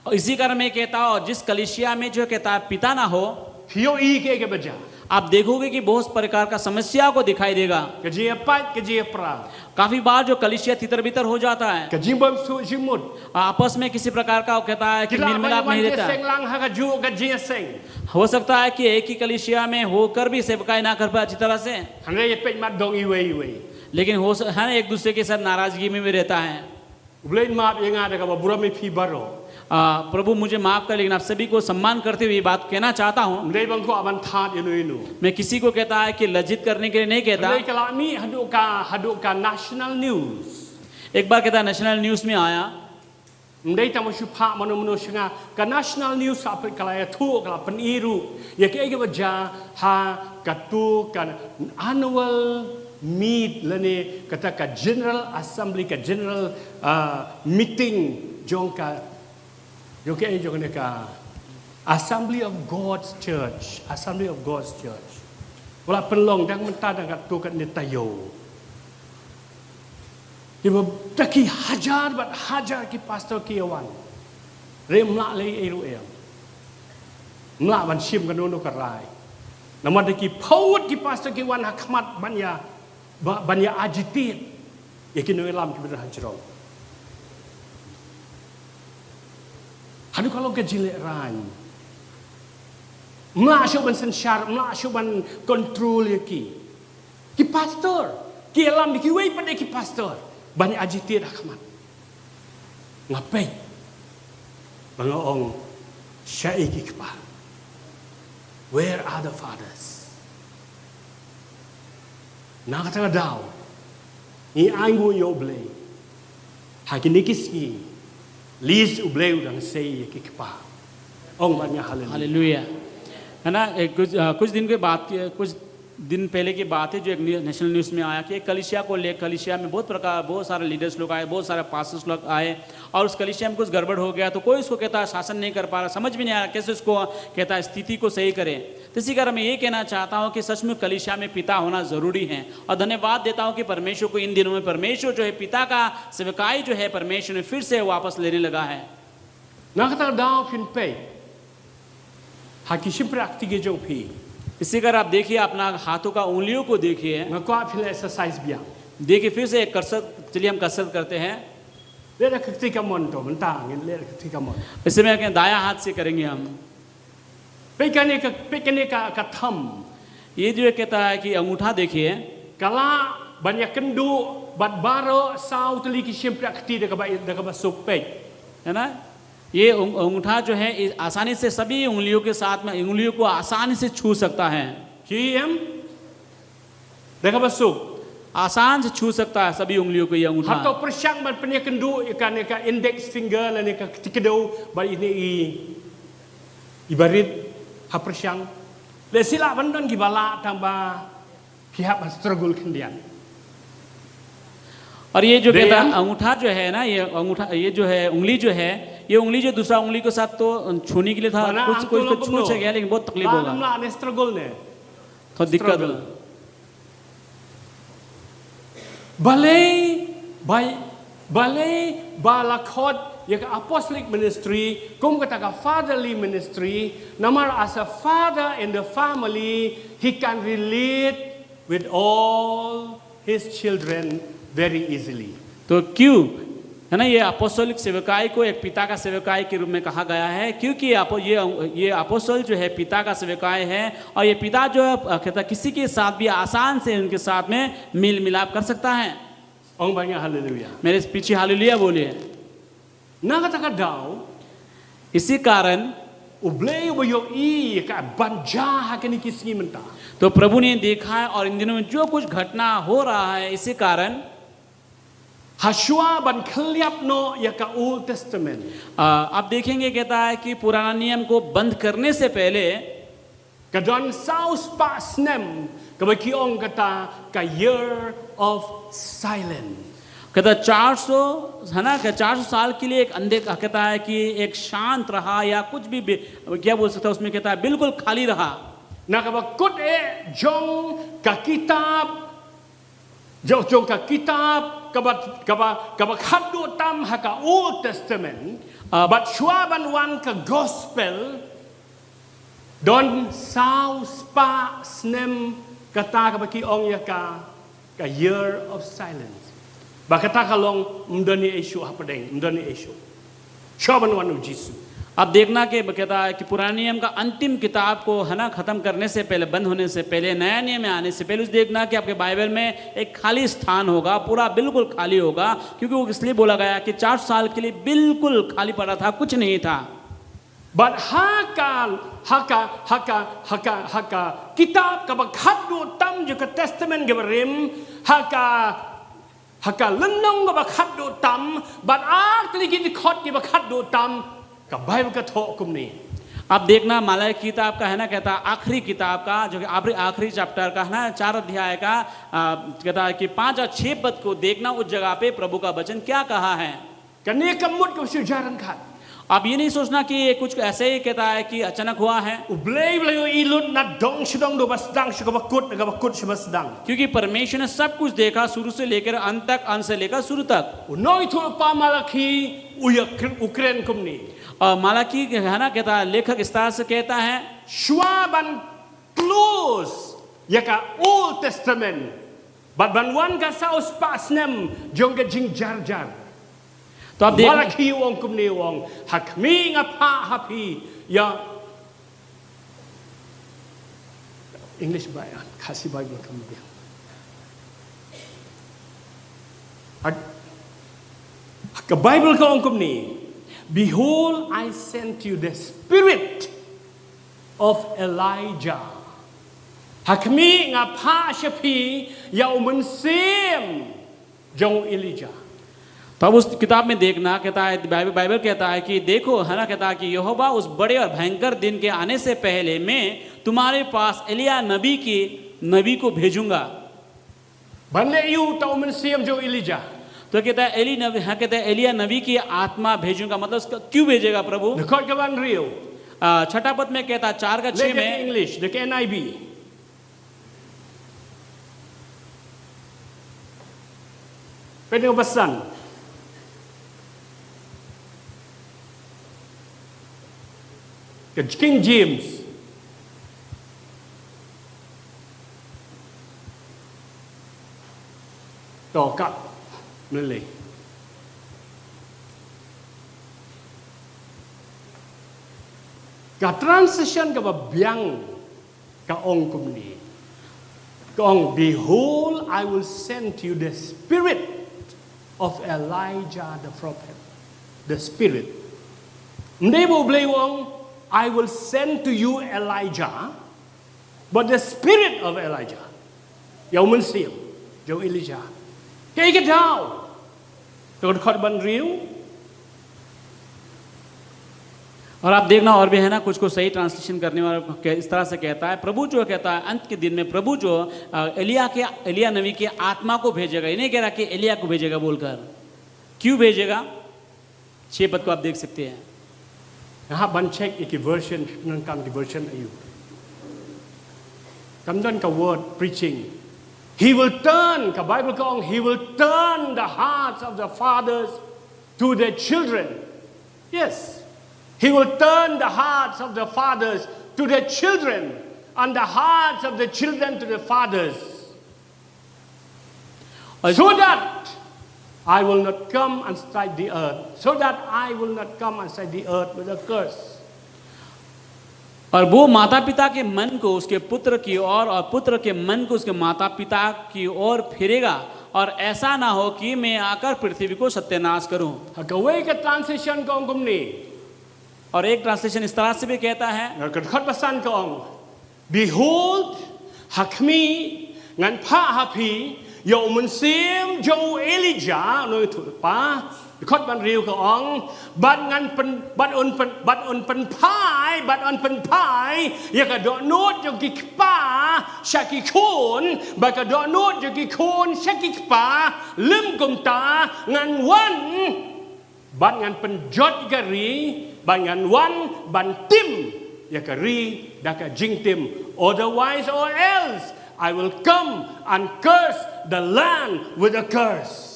और इसी कारण मैं कहता हूँ, जिस कलीसिया में जो कहता है पिता ना हो, phi ïohi kaei kaba jia. आप देखोगे कि बहुत प्रकार का समस्या को दिखाई देगा। Ka jingïapait, ka jingïapra. काफी बार जो कलीसिया तितर बितर हो जाता है। Ka jingbymsuh jingmut. आपस में किसी प्रकार का, वो कहता है कि मेल मिलाप नहीं रहता। Ki la ban ïaseng lang ha kajuh ka jingïaseng. हो सकता है कि एक ही कलीसिया में होकर भी सेवकाई ना कर पाए अच्छी तरह से। Hynrei ïapeit mat dong iwei iwei. लेकिन हो स-, है ना, एक दूसरे के साथ नाराजगी में भी रहता है। U Blei un map ïa nga da kaba burom ïa phi baroh. आ, प्रभु मुझे माफ कर, लेकिन आप सभी को सम्मान करते हुए ये बात कहना चाहता हूँ। Ym dei ba nga kwah ban thad ïano ïano. मैं किसी को कहता है कि लज्जित करने के लिए नहीं कहता। Hynrei ka la mih haduh ka, haduh ka national news. एक बार कहता है, नेशनल न्यूज़ में आया। Ym dei tang ba shu phah mano mano sha nga, ka national news ka la pyn-, ka la ïathuh, ka la pyni ruh ïa kaei kaba jia ha kato ka annual meet lane kata ka General Assembly, ka general, ah, meeting jong ka, jong kaei, jong kane ka Assembly of God's Church, Assembly of God's Church. Ba la pynlong dang mynta dang katto katne taïew. Kiba da ki hajar bad hajar ki pastor ki ïawan. Hynrei ym lah leh ei ruh ei. Ym lah ban shim kano kano ka rai. Namar da ki phew ngut ki pastor ki wan ha khmat ban ïa, ba-, ban ïa agitate ïa ki nongïalam kiba don ha jrong. Haduh ka long ka jinglehraiñ. Ym lah shuh ban synshar, ym lah shuh ban control ïa ki. Ki pastor, ki ïalam da kiwei pat de ki pastor ban ïa agitate ha khmat. Nga peit ba nga ong, shaei ki kpa? Where are the fathers? Na kata ka daw ngi ainguh ïa U Blei. Ha kine ki sngi, at least U Blei u dang sei ïa ki kpa. Ong bad nga haleluia. Hallelujah. है ना, ए, कुछ, अ, कुछ दिन के बाद के, कुछ दिन पहले की बात है, जो एक न्यू-, नेशनल न्यूज़ में आया कि एक कलीसिया को ले, कलीसिया में बहुत प्रकार, बहुत सारे लीडर्स लोग आए, बहुत सारे पास्टर्स लोग आए और उस कलीसिया में कुछ गड़बड़ हो गया, तो कोई उसको कहता है शासन नहीं कर पा रहा, समझ भी नहीं आ रहा कैसे उसको कहता है स्थिति को सही करें। तो इसी कारण मैं ये कहना चाहता हूँ कि सचमुच कलीसिया में पिता होना ज़रूरी है और धन्यवाद देता हूँ कि परमेश्वर को इन दिनों में परमेश्वर जो है पिता का सेवकाई जो है परमेश्वर ने फिर से वापस लेने लगा है। Na kata ka daw phin peit ha ki shympriahkti ki jong phi. इसी कारण आप देखिए, अपना हाथों का उंगलियों को देखिए। Nga kwah phin leh exercise biang. देखिए, फिर से एक कसरत, चलिए हम कसरत करते हैं। Leh da ka kti kamon to, mynta ngin leh da ka kti kamon. इसे मैं अपने दायां हाथ से करेंगे हम। Peit kane ka, peit kane ka, ka thumb. ये जो कहता है कि अंगूठा देखिए। Ka lah ban ïakynduh bad baroh saw tylli ki shympriahkti da kaba, da kaba suk, peit. है ना? ये उंग-, अंगूठा जो है, इस, आसानी से सभी उंगलियों के साथ में, उंगलियों को आसानी से छू सकता है। Ki ïohi em? Da kaba suk. आसान से छू सकता है सभी उंगलियों को ये अंगूठा। Hato pyrshang ban pynïakynduh ïa kane ka index finger lane ka kti kdew bad ine i, i barit, ha pyrshang? Lehse lah ban don kiba lah, tang ba phi hap ban struggle khyndiat. और ये जो कहता है, अंगूठा जो है ना, ये अंगूठा, ये जो है, उंगली जो है, ये उंगली जो दूसरा उंगली के साथ तो छूने के लिए था, कुछ, कुछ तो छू सकेगा, लेकिन बहुत तकलीफ होगा। Ba ym lah ne struggle ne. थोड़ा दिक्कत हो। Balei ba, balei ba la khot ïa ka apostolic ministry kum kata ka fatherly ministry? Namar as a father in the family, he can relate with all his children very easily. तो क्यों, है ना, ये अपोस्टोलिक सेवकाई को एक पिता का सेवकाई के रूप में कहा गया है, क्योंकि ये अपो-, ये, ये अपोस्टल जो है पिता का सेवकाई है, और ये पिता जो है, अ, कहता है, किसी के साथ भी आसान से उनके साथ में मेल मिलाप कर सकता है। Ong bad nga haleluia. मेरे पीछे हालेलुया बोलिए। Na kata ka daw, इसी कारण, U Blei uba ïohi ïa kaban jia ha kine ki sngi mynta. तो प्रभु ने देखा है और इन दिनों में जो कुछ घटना हो रहा है, इसी कारण Hashwa ban khylliap noh ïa ka Old Testament, आ, आप देखेंगे, कहता है कि पुराना नियम को बंद करने से पहले ka don saw spah snem kaba ki ong kata ka Year of Silence. कहता चार सौ, है ना, क्या चार सौ साल के लिए एक अंधे, कहता है कि एक शांत रहा या कुछ भी बे-, क्या बोल सकता है, उसमें कहता है बिल्कुल खाली रहा। Na kaba kut eh jong ka kitab, jong, jong ka kitab kaba, kaba, kaba khadduh tam ha ka Old Testament, ah, bad shuwa ban wan ka gospel, don saw spah snem kata kaba ki ong ïa ka, ka year of silence. Ba kata ka long ym don ei shuh hapdeng, ym don ei shuh. Shuwa ban wan u Jisu. अब देखना कि कहता है कि पुराने नियम का अंतिम किताब को, है ना, खत्म करने से पहले, बंद होने से पहले, नया नियम में आने से पहले, उस देखना कि आपके बाइबल में एक खाली स्थान होगा, पूरा बिल्कुल खाली होगा, क्योंकि वो इसलिए बोला गया कि चार सौ साल के लिए बिल्कुल खाली पड़ा था, कुछ नहीं था। Bad ha ka, ha ka, ha ka, ha ka, ha ka kitab kaba khadduh tam jong ka Testament kaba rim, ha ka, ha ka lynnong kaba khadduh tam, bad ar tylli ki dkhot kiba khadduh tam, ka Baibl ka thoh kumne. अब देखना, मलाकी किताब का, है ना, कहता आखिरी किताब का, जो कि आखिरी, आखिरी चैप्टर का, है ना, चार अध्याय का, आ, कहता है कि पांच और छह पद को देखना, उस जगह पे प्रभु का वचन क्या कहा है। Kane ka mut kaba shu jar ryngkat. आप ये नहीं सोचना कि ये कुछ ऐसे ही कहता है कि अचानक हुआ है। U Blei u la ïohi lut na dong sha dong, da kaba sdang sha kaba kut, na kaba kut sha kaba sdang. क्योंकि परमेश्वर ने सब कुछ देखा, शुरू से लेकर अंत तक, अंत से लेकर शुरू तक। U nongïathuhlypa Malaki u ïa kren, u kren kumne. और मलाकी, है ना, कहता है, लेखक इस तरह से कहता है, shuwa ban close ïa ka Old Testament, bad ban wan ka saw spah snem jong ka jingjarjar. तो आप देख Malaki u ong kumne, u ong, ha khmih nga phah ha phi ïa, English Bi-, Khasi Bible kam biang. Ha ka Bible ka ong kumne, "Behold, I send you the spirit of Elijah." Ha khmih nga phah sha phi ïa u mynsiem jong u Elijah. तब उस किताब में देखना, कहता है, Bible, Bible कहता है कि देखो, है ना, कहता है कि यहोवा उस बड़े और भयंकर दिन के आने से पहले मैं तुम्हारे पास एलिया नबी की, नबी को भेजूंगा। Ban leh aïu uta u mynsiem jong u Elijah? तो कहता है, एली नबी, हाँ, कहता है, एलिया नबी की आत्मा भेजूंगा, मतलब उसका क्यों भेजेगा प्रभु? Dkhot kaba hynriew. आ, छठा पद में कहता है, चार का छह में। Leh da ka English, da ka N I V. Peit na kaba san. Ka King James. To ka mlei. Ka translation kaba biang ka ong kumne. Ka ong, "Behold, I will send to you the spirit of Elijah the prophet." The spirit. Ym dei ba U Blei u ong, "I will send to you Elijah," but the spirit of Elijah. Ïa u mynsiem jong u Elijah. Kaei ka daw? To dkhot ba hynriew. और आप देखना, और भी है ना, कुछ को सही ट्रांसलेशन करने वाला के-, इस तरह से कहता है, प्रभु जो कहता है, अंत के दिन में प्रभु जो, अ, एलिया के, एलिया नबी की आत्मा को भेजेगा। ये नहीं कह रहा कि एलिया को भेजेगा बोलकर। क्यों भेजेगा? छह पद को आप देख सकते हैं। Nga hap ban check ïa ki version, ngan kam ki version aïu. Kam don ka word preaching. He will turn, ka Bible ka ong, he will turn the hearts of the fathers to their children. Yes. He will turn the hearts of the fathers to their children, and the hearts of the children to the fathers. और so that I will not come and strike the earth, so that I will not come and strike the earth with a curse. और वो माता पिता के मन को उसके पुत्र की ओर, और पुत्र के मन को उसके माता पिता की ओर फिरेगा, और ऐसा ना हो कि मैं आकर पृथ्वी को सत्यानाश करूं। Ha kawei ka translation ka ong kumne. और एक ट्रांसलेशन इस तरह से भी कहता है। Ngan ka dkhot ba san ka ong, "Behold, ha khmih ngan phah ha phi ïa u mynsiem jong u Elijah, u nongïathuhlypa, Dkhot ba hynriew ka ong, bad ngan pyn, bad un pyn, bad un pynphai, bad un pynphai ïa ka dohnud jong ki kpa sha ki khun, bad ka dohnud jong ki khun sha ki kpa. Lym kumta ngan wan bad ngan pynjot ïa ka ri, bad ngan wan ban tim ïa ka ri da ka jingtim. Otherwise or else I will come and curse the land with a curse.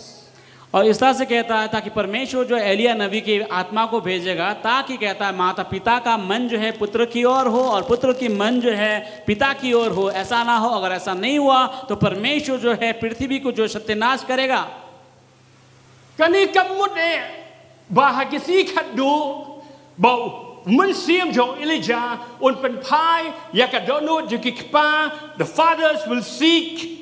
और इस तरह से कहता है, ताकि परमेश्वर जो एलिया नबी की आत्मा को भेजेगा, ताकि, कहता है, माता पिता का मन जो है पुत्र की ओर हो और पुत्र की मन जो है पिता की ओर हो। ऐसा ना हो, अगर ऐसा नहीं हुआ तो परमेश्वर जो है पृथ्वी को जो सत्यानाश करेगा। Kane ka mut eh ba ha ki sngi khatduh ba u mynsiem jong Elijah un pynphai ïa ka dohnud jong ki kpa. The fathers will seek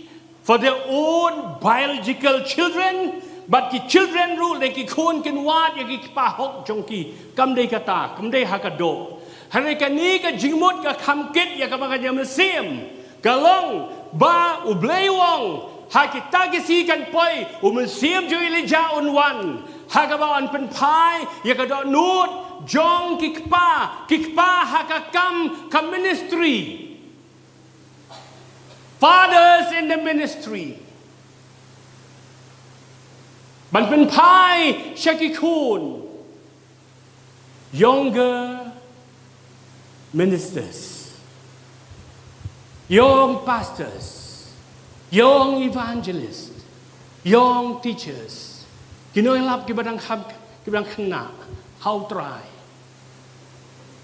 for their own biological children, bad ki children ruh, lane ki khun, kin wad ïa ki kpa hok jong ki. Kam dei kata, kam dei ha ka doh. Hynrei kane ka jingmut ka kham kit ïa kaba ngan ïa mynsiem. Ka long ba U Blei u ong, ha kita ki sngi kan poi, u mynsiem jong Elijah un wan, ha kaba un pynphai ïa ka dohnud jong ki kpa, ki kpa ha ka kam ka ministry. Fathers in the ministry. Ban pynphai sha ki khun. Younger ministers, young pastors, young evangelists, young teachers. Ki nongïalap kiba dang kham, kiba dang khynnah ha U Trai.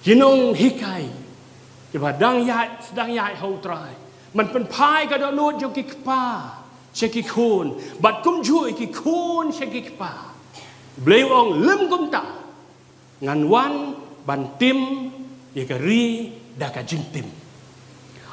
Ki nonghikai kiba dang ïaid, dang ïaid ha U Trai. Ban pynphai ka dohnud jong ki kpa sha ki khun, bad kumjuh ki khun sha ki kpa. U Blei u ong, lym kumta ngan wan ban tim ïa ka ri da ka jingtim.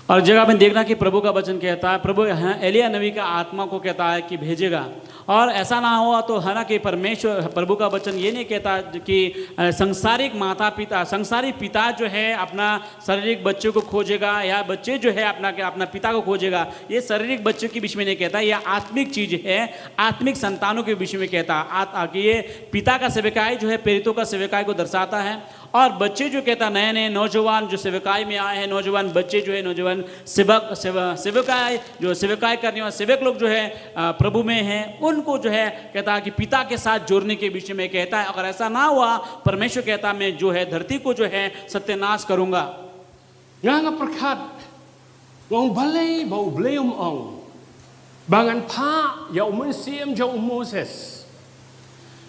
और जगह में देखना कि प्रभु का वचन कहता है, प्रभु, हाँ, एलिया नबी का आत्मा को कहता है कि भेजेगा। और ऐसा ना हुआ तो, है ना, कि परमेश्वर, प्रभु का वचन ये नहीं कहता कि, अ, संसारिक माता पिता, संसारिक पिता जो है अपना शारीरिक बच्चों को खोजेगा, या बच्चे जो है अपना, अपना पिता को खोजेगा। ये शारीरिक बच्चों के बीच में नहीं कहता, ये आत्मिक चीज है, आत्मिक संतानों के बीच में कहता। आ, आ, कि ये पिता का सेवकाई जो है, प्रेरितों का सेवकाई को दर्शाता है। और बच्चे जो कहता, नए नए नौजवान जो सेवकाई में आए हैं, नौजवान बच्चे जो है, नौजवान सेवक, सेव-, सेवकाई, जो सेवकाई करने वाले सेवक लोग जो है, अ, प्रभु में हैं, उनको जो है, कहता कि पिता के साथ जोड़ने के विषय में कहता है। अगर ऐसा ना हुआ, परमेश्वर कहता, मैं जो है, धरती को जो है, सत्यानाश करूंगा। Nga, nga pyrkhat, nga ong, balei ba U Blei um ong ba ngan phah ïa u mynsiem jong u Moses,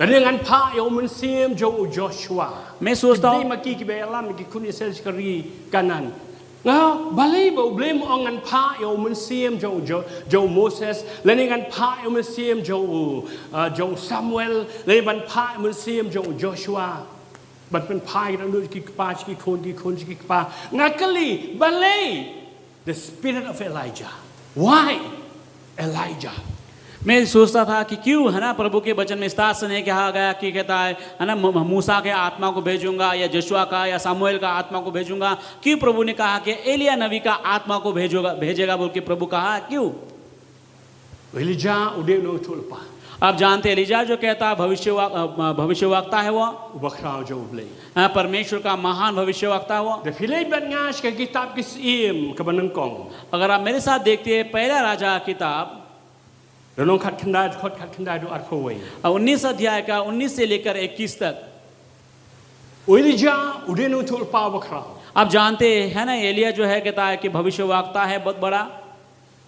lane ngan phah ïa u mynsiem jong u Joshua. मैं सोचता हूँ, dei ma ki kiba ïalam ki khun Israel sha ka ri Kanaan. Nga, balei ba U Blei um ong ngan phah ïa u mynsiem jong u Jo-, jong u Moses, lane ngan phah ïa u mynsiem jong u, uh, jong u Samuel, lane ban phah ïa u mynsiem jong u Joshua. Ban pynphai ka dohnud ki kpa sha ki khun, ki khun sha ki kpa. Nga kylli, balei? The spirit of Elijah. Why Elijah? मैं सोचता था कि क्यों, है ना, प्रभु के वचन में इस तरह से नहीं कहा गया कि कहता है, है ना, मू-, मूसा के आत्मा को भेजूंगा, या यहोशू का, या सामुएल का आत्मा को भेजूंगा। क्यों प्रभु ने कहा कि एलिया नबी का आत्मा को भेजूंगा, भेजेगा बोल के प्रभु कहा, क्यों? Elijah u dei u nongïathuhlypa. आप जानते हैं, एलिजा जो कहता है, भविष्यवा-, अ, भविष्यवक्ता है वो। U bakhraw jong U Blei. हाँ, परमेश्वर का महान भविष्यवक्ता है वो। Lada phi leit bad nga sha ka kitab Ki Syiem kaba nyngkong. अगर आप मेरे साथ देखते हैं, पहला राजा किताब, lynnong khatkhyndai, dkhot khatkhyndai haduh arphew wei. अ, उन्नीस अध्याय का उन्नीस से लेकर इक्कीस तक। U Elijah u dei u nongïathuhlypa bakhraw. आप जानते हैं ना, एलिया जो है, कहता है कि भविष्यवक्ता है बहुत बड़ा।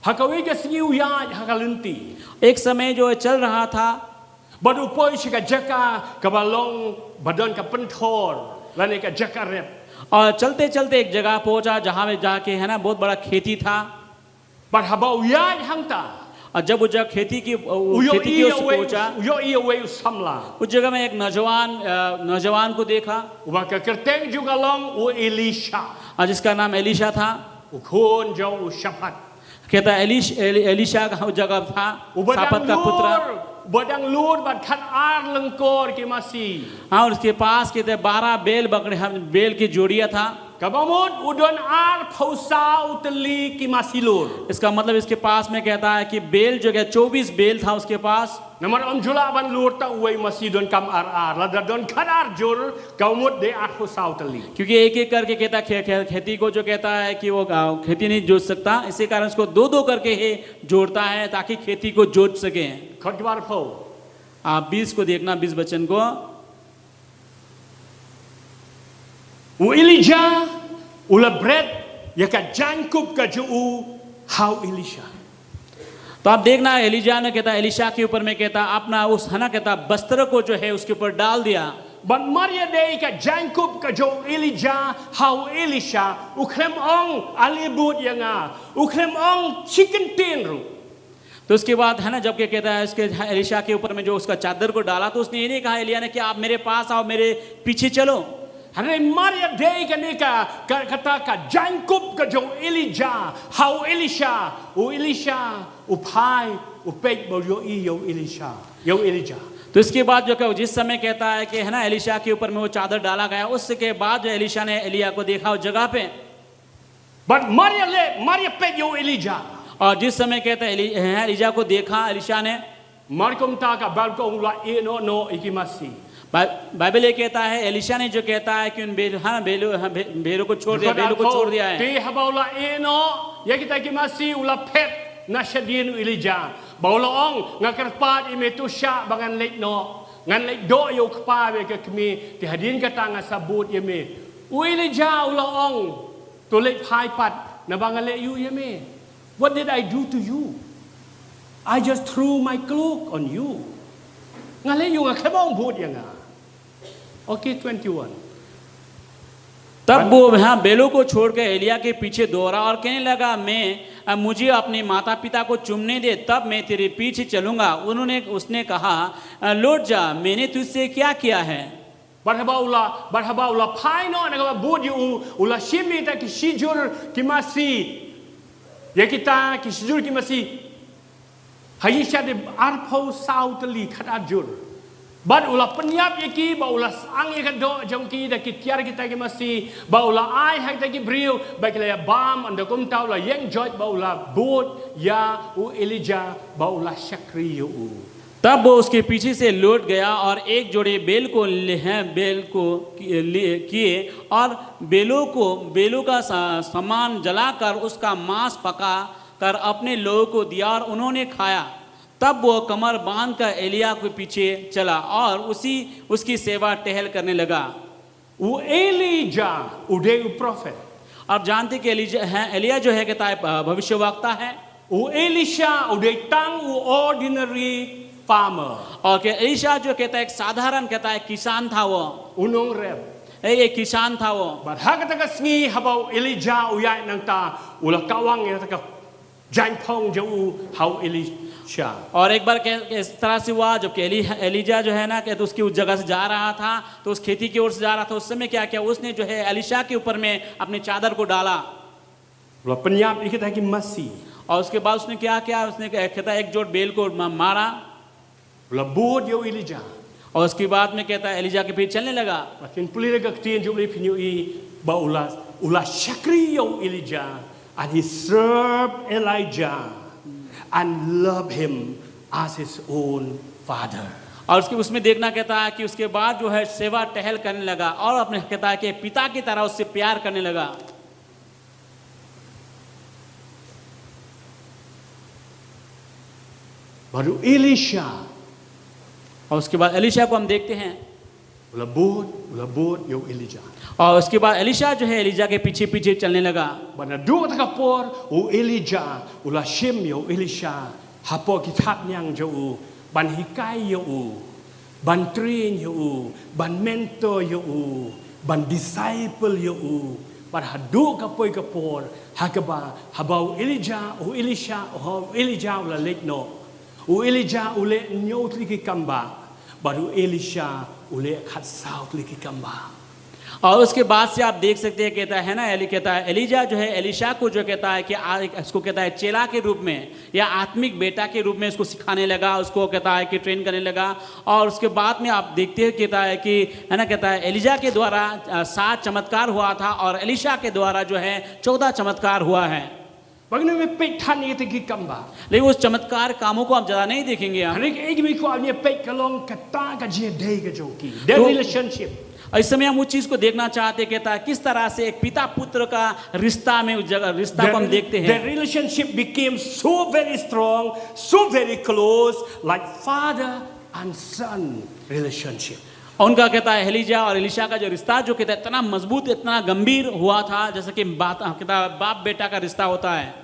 Ha kawei ka sngi u ïaid ha ka lynti. एक समय जो चल रहा था। Bad u poi sha ka jaka kaba long ba don ka pynthor, lane ka jaka rep. और चलते चलते एक जगह पहुंचा, जहां में जाके, है ना, बहुत बड़ा खेती था। Bad haba u ïaid hangta, और जब वो जगह खेती की, वो u ïohi, खेती की ओर से ïohi, पहुंचा, u ïohi ïa uwei u samla. उस जगह में एक नौजवान, अ, नौजवान को देखा। Uba ka kyrteng jong ka long u Elisha. और जिसका नाम एलीशा था। U khun jong u Shaphat. कहता है, एलीश-, एली-, एलीशा का उस जगह था, शापात का पुत्र। Uba dang lur, uba dang lur bad khatar lyngkor ki masi. हाँ, और उसके पास, कहते हैं, बारह बैल बकरे, हम, बैल की जोड़ियां था। Kaba mut u don arphew saw tylli ki masi lur. इसका मतलब इसके पास में कहता है कि बैल जो है चौबीस बैल था उसके पास। Namar ym ju lah ban lur ta uwei masi, donkam ar ar. Lada don khatar jur, kaba mut dei arphew saw tylli. क्योंकि एक एक करके कहता खे, खे, खेती को जो कहता है कि वो अ, खेती नहीं जोत सकता, इसी कारण उसको दो दो करके ही जोड़ता है ताकि खेती को जोत सके। Khot kaba arphew. आप बीस को देखना, बीस वचन को। U Elijah u la bret ïa ka jaiñkup ka jong u ha u Elisha. तो आप देखना, एलिजा ने कहता, एलिशा के ऊपर में कहता, अपना उस, है ना, कहता, वस्त्र को जो है उसके ऊपर डाल दिया। Bad mar ïa dei ka jaiñkup ka jong u Elijah ha u Elisha, u khlem ong ale bud ïa nga, u khlem ong shi kyntien ruh. तो उसके बाद, है ना, जब क्या कहता है, उसके एलिशा के ऊपर में जो उसका चादर को डाला, तो उसने ये नहीं कहा, एलिया ने, कि आप मेरे पास आओ, मेरे पीछे चलो। Hynrei mar ïa dei kane ka, ka, kata ka jaiñkup ka jong u Elijah ha u Elisha, u Elisha u phai u peit ba u ïohi ïa u Elisha, ïa u Elijah. तो इसके बाद जो क्या, जिस समय कहता है कि, है ना, एलिशा के ऊपर में वो चादर डाला गया, उसके बाद जो एलिशा ने एलिया को देखा उस जगह पे। Bad mar ïa leh, mar ïa peit ïa u Elijah. और जिस समय कहता है एलि-, है, एलिजा को देखा एलिशा ने। Mar kumta ka Baibl ka ong u la ïeh noh noh ïa ki masi. बाइ-, बाइबल ये कहता है, एलिशा ने जो कहता है कि उन बैल-, हाँ, बैलों, हाँ, बै-, बैलों को छोड़ दिया, बैलों को छोड़ दिया है। Te haba u la ïeh noh ïa kita ki masi, u la phet na shadien u Elijah. Ba u la ong, nga kyrpad ïa me, to shah ba ngan leit noh. Ngan leit doh ïa u kpa bad ïa ka kmie, te hadien kata ngan sa bud ïa me. U Elijah u la ong, to leit phai pat, naba nga leh ïa u ïa me. What did I do to you? I just threw my cloak on you. Nga leh ïa u, nga khlem ong bud ïa nga. Okay, twenty-one. तब वो वहाँ बैलों को छोड़कर एलिया के पीछे दौड़ा और कहने लगा, मैं, अ, मुझे अपने माता पिता को चूमने दे, तब मैं तेरे पीछे चलूंगा। उन्होंने, उसने कहा, अ, लौट जा, मैंने तुझसे क्या किया है? Bad haba u la, bad haba u la phai noh na kaba bud ïa u, u la shim ïa kita ki shijur ki masi. Ïa kita ki shijur ki masi. Ha ïing sha de arphew saw tylli khatar jur. Bad u la pynïap ïa ki, bad u la sah ïa ka doh jong ki da ki tiar kita ki masi, bad u la ai ha kita ki briew ba ki la ïa bam, ynda kumta u la ïeng joit bad u la bud ïa u Elijah bad u la shakri ïa u. तब वो उसके पीछे से लौट गया और एक जोड़ी बैल को ले, हैं, बैल को किए, लिए, किए और बैलों को, बैलों का सा-, सामान जलाकर उसका मांस पका कर अपने लोगों को दिया और उन्होंने खाया। तब वो कमर बांधकर एलिया के पीछे चला और उसी, उसकी सेवा टहल करने लगा। U Elijah u dei u prophet. आप जानते कि एलिजा है, एलिया जो है कहता है, अ, भविष्यवक्ता है। U Elisha u dei tang u ordinary farmer. और कि एलिशा जो कहता है, एक साधारण कहता है, किसान था वो। U nongrep. ए, एक किसान था वो। Bad ha kata ka sngi haba u Elijah u ïaid nangta, u la kawang ïa kata ka jaiñphong jong u ha u Elisha. और एक बार के, इस तरह से हुआ, जबकि एली-, एलिजा जो है ना, कि तो उसकी उस जगह से जा रहा था, तो उस खेती की ओर से जा रहा था, उस समय क्या किया, उसने जो है एलिशा के ऊपर में अपनी चादर को डाला। U la pynïap ïa kita ki masi. और उसके बाद उसने क्या किया, उसने एक, कहता है, एक जोड़ बैल को म-, मारा। U la bud ïa u Elijah. और उसके बाद में कहता है, एलिजा के पीछे चलने लगा। Bad phin pule ïa ka ktien jong u, phin ïohi ba u la, u la shakri ïa u Elijah, and he served Elijah and loved him as his own father. और उसके, उसमें देखना कहता है कि उसके बाद जो है सेवा टहल करने लगा और अपने, कहता है कि पिता की तरह उससे प्यार करने लगा। Bad u Elisha. और उसके बाद एलिशा को हम देखते हैं। U la bud, u la bud ïa u Elijah. और उसके बाद एलिशा जो है एलिजा के पीछे पीछे चलने लगा। Bad naduh kata ka por u Elijah u la shim ïa u Elisha hapoh ki thapniang jong u, ban hikai ïa u, ban train ïa u, ban mentor ïa u, ban disciple ïa u. Bad haduh ka poi ka por, ha kaba, haba u Elijah, u Elisha, u Elijah u la leit noh, u Elijah u leh hynñiew tylli ki kambah, bad u Elisha u leh khatsaw tylli ki kambah. और उसके बाद से आप देख सकते हैं, कहता है ना, एली कहता है, एलिजा जो है, एलिशा को जो कहता है कि आ, इसको कहता है चेला के रूप में या आत्मिक बेटा के रूप में इसको सिखाने लगा, उसको कहता है कि ट्रेन करने लगा। और उसके बाद में आप देखते हैं, कहता है कि, है ना, कहता है एलिजा के द्वारा अ, सात चमत्कार हुआ था और एलिशा के द्वारा जो है चौदह चमत्कार हुआ है। Ba ngin ym peit than ïa kata ki kam ba. लेकिन उस चमत्कार कामों को आप ज्यादा नहीं देखेंगे यहाँ। Hynrei kaei kaba ngi kwah ban peit ka long kata ka jingïadei ka jong ki. Their तो relationship. इस समय हम उस चीज को देखना चाहते हैं, कहता है किस तरह से एक पिता पुत्र का रिश्ता में उस जगह रिश्ता को हम देखते हैं। Their relationship became so very strong, so very close, like father and son relationship. उनका, कहता है, एलिजा और एलिशा का जो रिश्ता, जो कहता है इतना मजबूत, इतना गंभीर हुआ था, जैसे कि बात, कहता है, बाप बेटा का रिश्ता होता है।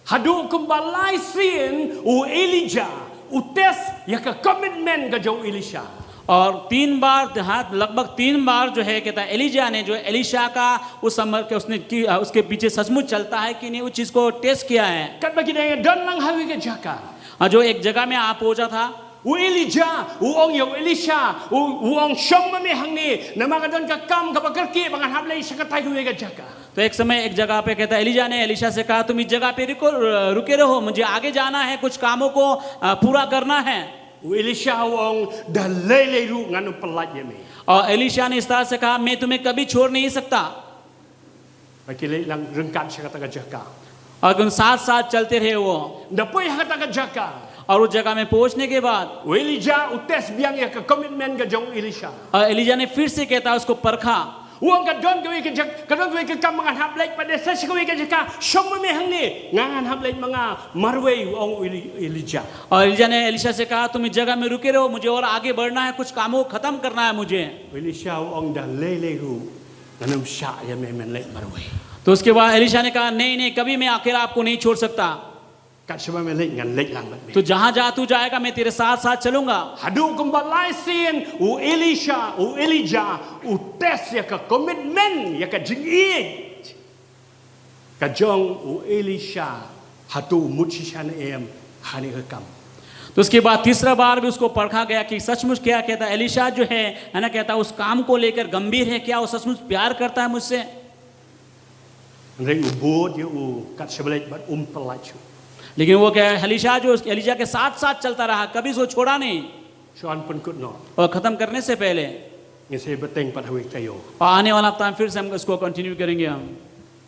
Haduh kumba lai sien u Elijah u test ïa ka commitment ka jong u Elisha. और तीन बार, हाँ, लगभग तीन बार जो है, कहता है, एलिजा ने जो एलिशा का उस समर के उसने की, उसके पीछे सचमुच चलता है कि नहीं, उस चीज को टेस्ट किया है। Katba ki dang don lang ha kawei ka jaka, और जो एक जगह में आ पहुंचा था, u Elijah u ong ïa u Elisha, u, u ong, shong ma me hangne, namar ka don ka kam kaba kyrkieh ba ngan hap leit sha katei kawei ka jaka. तो एक समय एक जगह पे, कहता है, एलिजा ने एलिशा से कहा, तुम इस जगह पे रुको, रुके रहो, मुझे आगे जाना है, कुछ कामों को अ, पूरा करना है। U Elisha u ong, da lei lei ruh ngan ym pyllait ïa me. और एलिशा ने इस तरह से कहा, मैं तुम्हें कभी छोड़ नहीं सकता। Ba ki leit lang ryngkat sha kata ka jaka. और उन साथ साथ चलते रहे वो। Da poi ha kata ka jaka, और उस जगह में पहुंचने के बाद u Elijah u test biang ïa ka commitment ka jong u Elisha. और एलिजा ने फिर से, कहता है, उसको परखा। U ong, ka don kawei ka jaka, ka don kawei ka kam ba ngan hap leit pat de sha kawei ka jaka, shong ma me hangne, nga ngan hap leit ma nga marwei, u ong u Eli-, Elijah. और एलिजा ने एलिशा से कहा, तुम इस जगह में रुके रहो, मुझे और आगे बढ़ना है, कुछ कामों को खत्म करना है मुझे। U Elisha u ong, da lei lei ruh ngan ym shah ïa me ban leit marwei. तो उसके बाद एलिशा ने कहा, नहीं, नहीं, कभी मैं अकेला आपको नहीं छोड़ सकता। Kat shaba me leit ngan leit lang bad me. तो जहां जा तू जाएगा, मैं तेरे साथ साथ चलूंगा। Haduh kumba lai sien u Elisha, u Elijah u test ïa ka commitment, ïa ka jingïeit ka jong u Elisha, hato u mut shisha ne em ha kane ka kam. तो उसके बाद तीसरा बार भी उसको परखा गया कि सचमुच क्या, कहता, एलिशा जो है, है ना, कहता, उस काम को लेकर गंभीर है क्या, वो सचमुच प्यार करता है मुझसे। Hynrei u bud ïa u kat shaba leit bad um pyllait shuh. लेकिन वो क्या, एलिशा जो उस, एलिशा के साथ साथ चलता रहा, कभी उसको छोड़ा नहीं। Shu pynkut noh, और खत्म करने से पहले, ngin sa ïa bteng pat ha kawei ka taïew. और आने वाला हफ्ता में फिर से हम इसको कंटिन्यू करेंगे हम।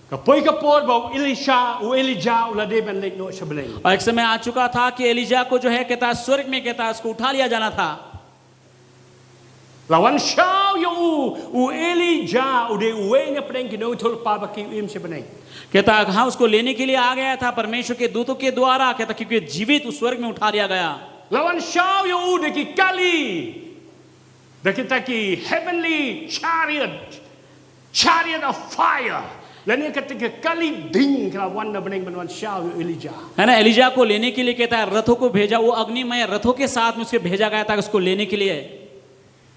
Ka poi ka por ba u Elisha, u Elijah u la dei ban leit noh sha bneng. और एक समय आ चुका था कि एलिशा को जो है, कहता, स्वर्ग में, कहता, उसको उठा लिया जाना था। La wan shaw ïa u, u Elijah u dei uwei na pdeng ki nongïathuhlypa ba ki im sha bneng. कहता, हाँ, उसको लेने के लिए आ गया था परमेश्वर के दूतों के द्वारा, कहता, क्योंकि जीवित उस स्वर्ग में उठा लिया गया। La wan shaw ïa u da ki kali, da kita ki heavenly chariot, chariot of fire. Lane kata ka kali ding ka la wan na bneng ban wan shaw ïa u Elijah. है ना, एलिशा को लेने के लिए, कहता है, रथों को भेजा, वो अग्निमय रथों के साथ में उसके भेजा गया था उसको लेने के लिए।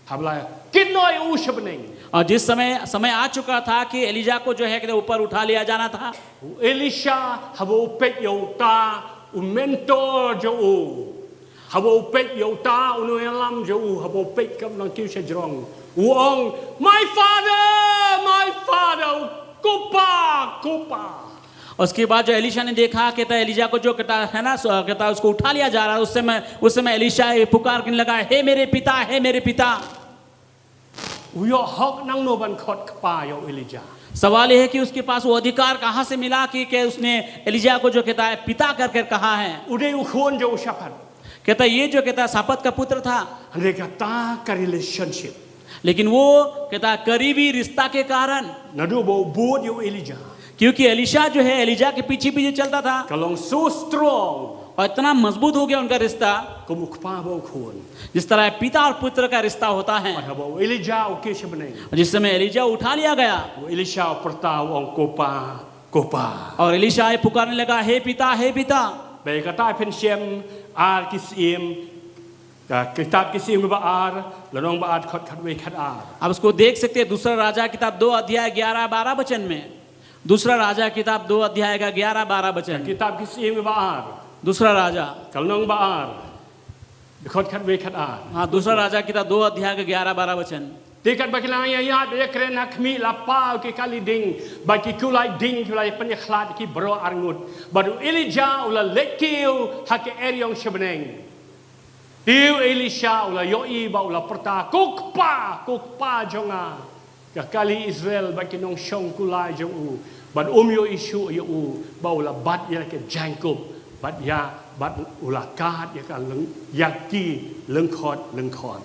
Haba la kynnoh ïa u sha bneng, और जिस समय, समय आ चुका था कि एलिशा को जो है, कहते, ऊपर उठा लिया जाना था। U Elisha haba u peit ïa uta u mentor jong u, haba u peit ïa uta u nongïalam jong u, haba u peit kam nang kiew sha jrong, u ong, my father, my father, u ko pa, ko pa. उसके बाद जो एलिशा ने देखा, कहता, एलिशा को जो, कहता, है ना, सो, कहता, उसको उठा लिया जा रहा है, उस समय, उस समय एलिशा ये पुकार करने लगा, हे मेरे पिता, हे मेरे पिता। U ïoh hok nangno ban khot kpa ïa u Elijah? सवाल यह है कि उसके पास वो अधिकार कहाँ से मिला कि, कि उसने एलिशा को जो, कहता है, पिता कर कर कहा है। U dei u khun jong u Shaphat. कहता, ये जो, कहता, शापत का पुत्र था। Hynrei kata ka relationship, लेकिन वो, कहता, करीबी रिश्ता के कारण, naduh ba u bud ïa u Elijah, क्योंकि एलिशा जो है, एलिशा के पीछे पीछे चलता था। Ka long so strong, और इतना मजबूत हो गया उनका रिश्ता, kum u kpa bad u khun, जिस तरह पिता और पुत्र का रिश्ता होता है। Bad haba u Elijah u kiew sha bneng, और जिस समय एलिशा उठा लिया गया, u Elisha u pyrta u ong, ko pa, ko pa. और एलिशा ये पुकारने लगा, हे पिता, हे पिता। Bad kata phin shem Ar Ki Syiem, ka kitab Ki Syiem kaba ar, lynnong ba ar, dkhot khatwei khatar. आप उसको देख सकते हैं, दूसरा राजा किताब दो अध्याय ग्यारह बारह वचन में। दूसरा राजा किताब दो अध्याय का ग्यारह बारह वचन। Kitab Ki Syiem kaba ar, दूसरा राजा, ka lynnong ba ar, dkhot khatwei khatar. हाँ, दूसरा राजा किताब दो अध्याय का ग्यारह बारह वचन। Te katba ki la ïaid ïa kren ha khmih, la paw ki kali ding bad ki kulai ding, ki la pynïakhlad ki baroh arngut. Bad u Elijah u la leit kiew ha ka eriong sha bneng. Te u Elisha u la ïohi bad u la pyrta, "Ko Kpa, ko Kpa jong nga, ka kali Israel bad ki nongshong kulai jong u, bad um ïohi shuh ïa u, bad u la bat ïa ka jaiñkup, bad ïa, bad u la kad ïa ka lyng-, ïa ki lyngkhot lyngkhot."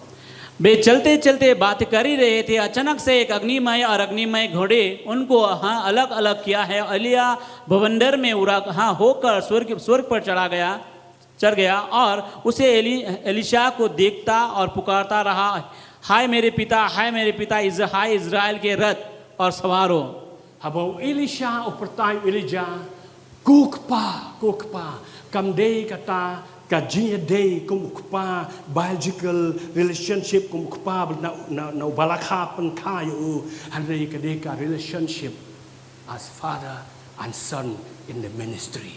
वे चलते चलते बात कर ही रहे थे, अचानक से एक अग्निमय और अग्निमय घोड़े उनको, हाँ, अलग अलग किया है। एलिया भवंडर में उड़ा, हाँ, होकर स्वर्ग, स्वर्ग पर चढ़ा गया, चढ़ गया और उसे एली, एलिशा को देखता और पुकारता रहा, "हाय मेरे पिता, हाय मेरे पिता, इस, हाय इज़राइल के रथ और सवारों।" Haba u Elisha u pyrta ïa u Elijah, "Ko Kpa, ko Kpa," kam dei kata ka jingïadei kum u kpa, biological relationship kum u kpa na, na, na u ba la kha pynkha ïa u, hynrei ka dei ka relationship as father and son in the ministry.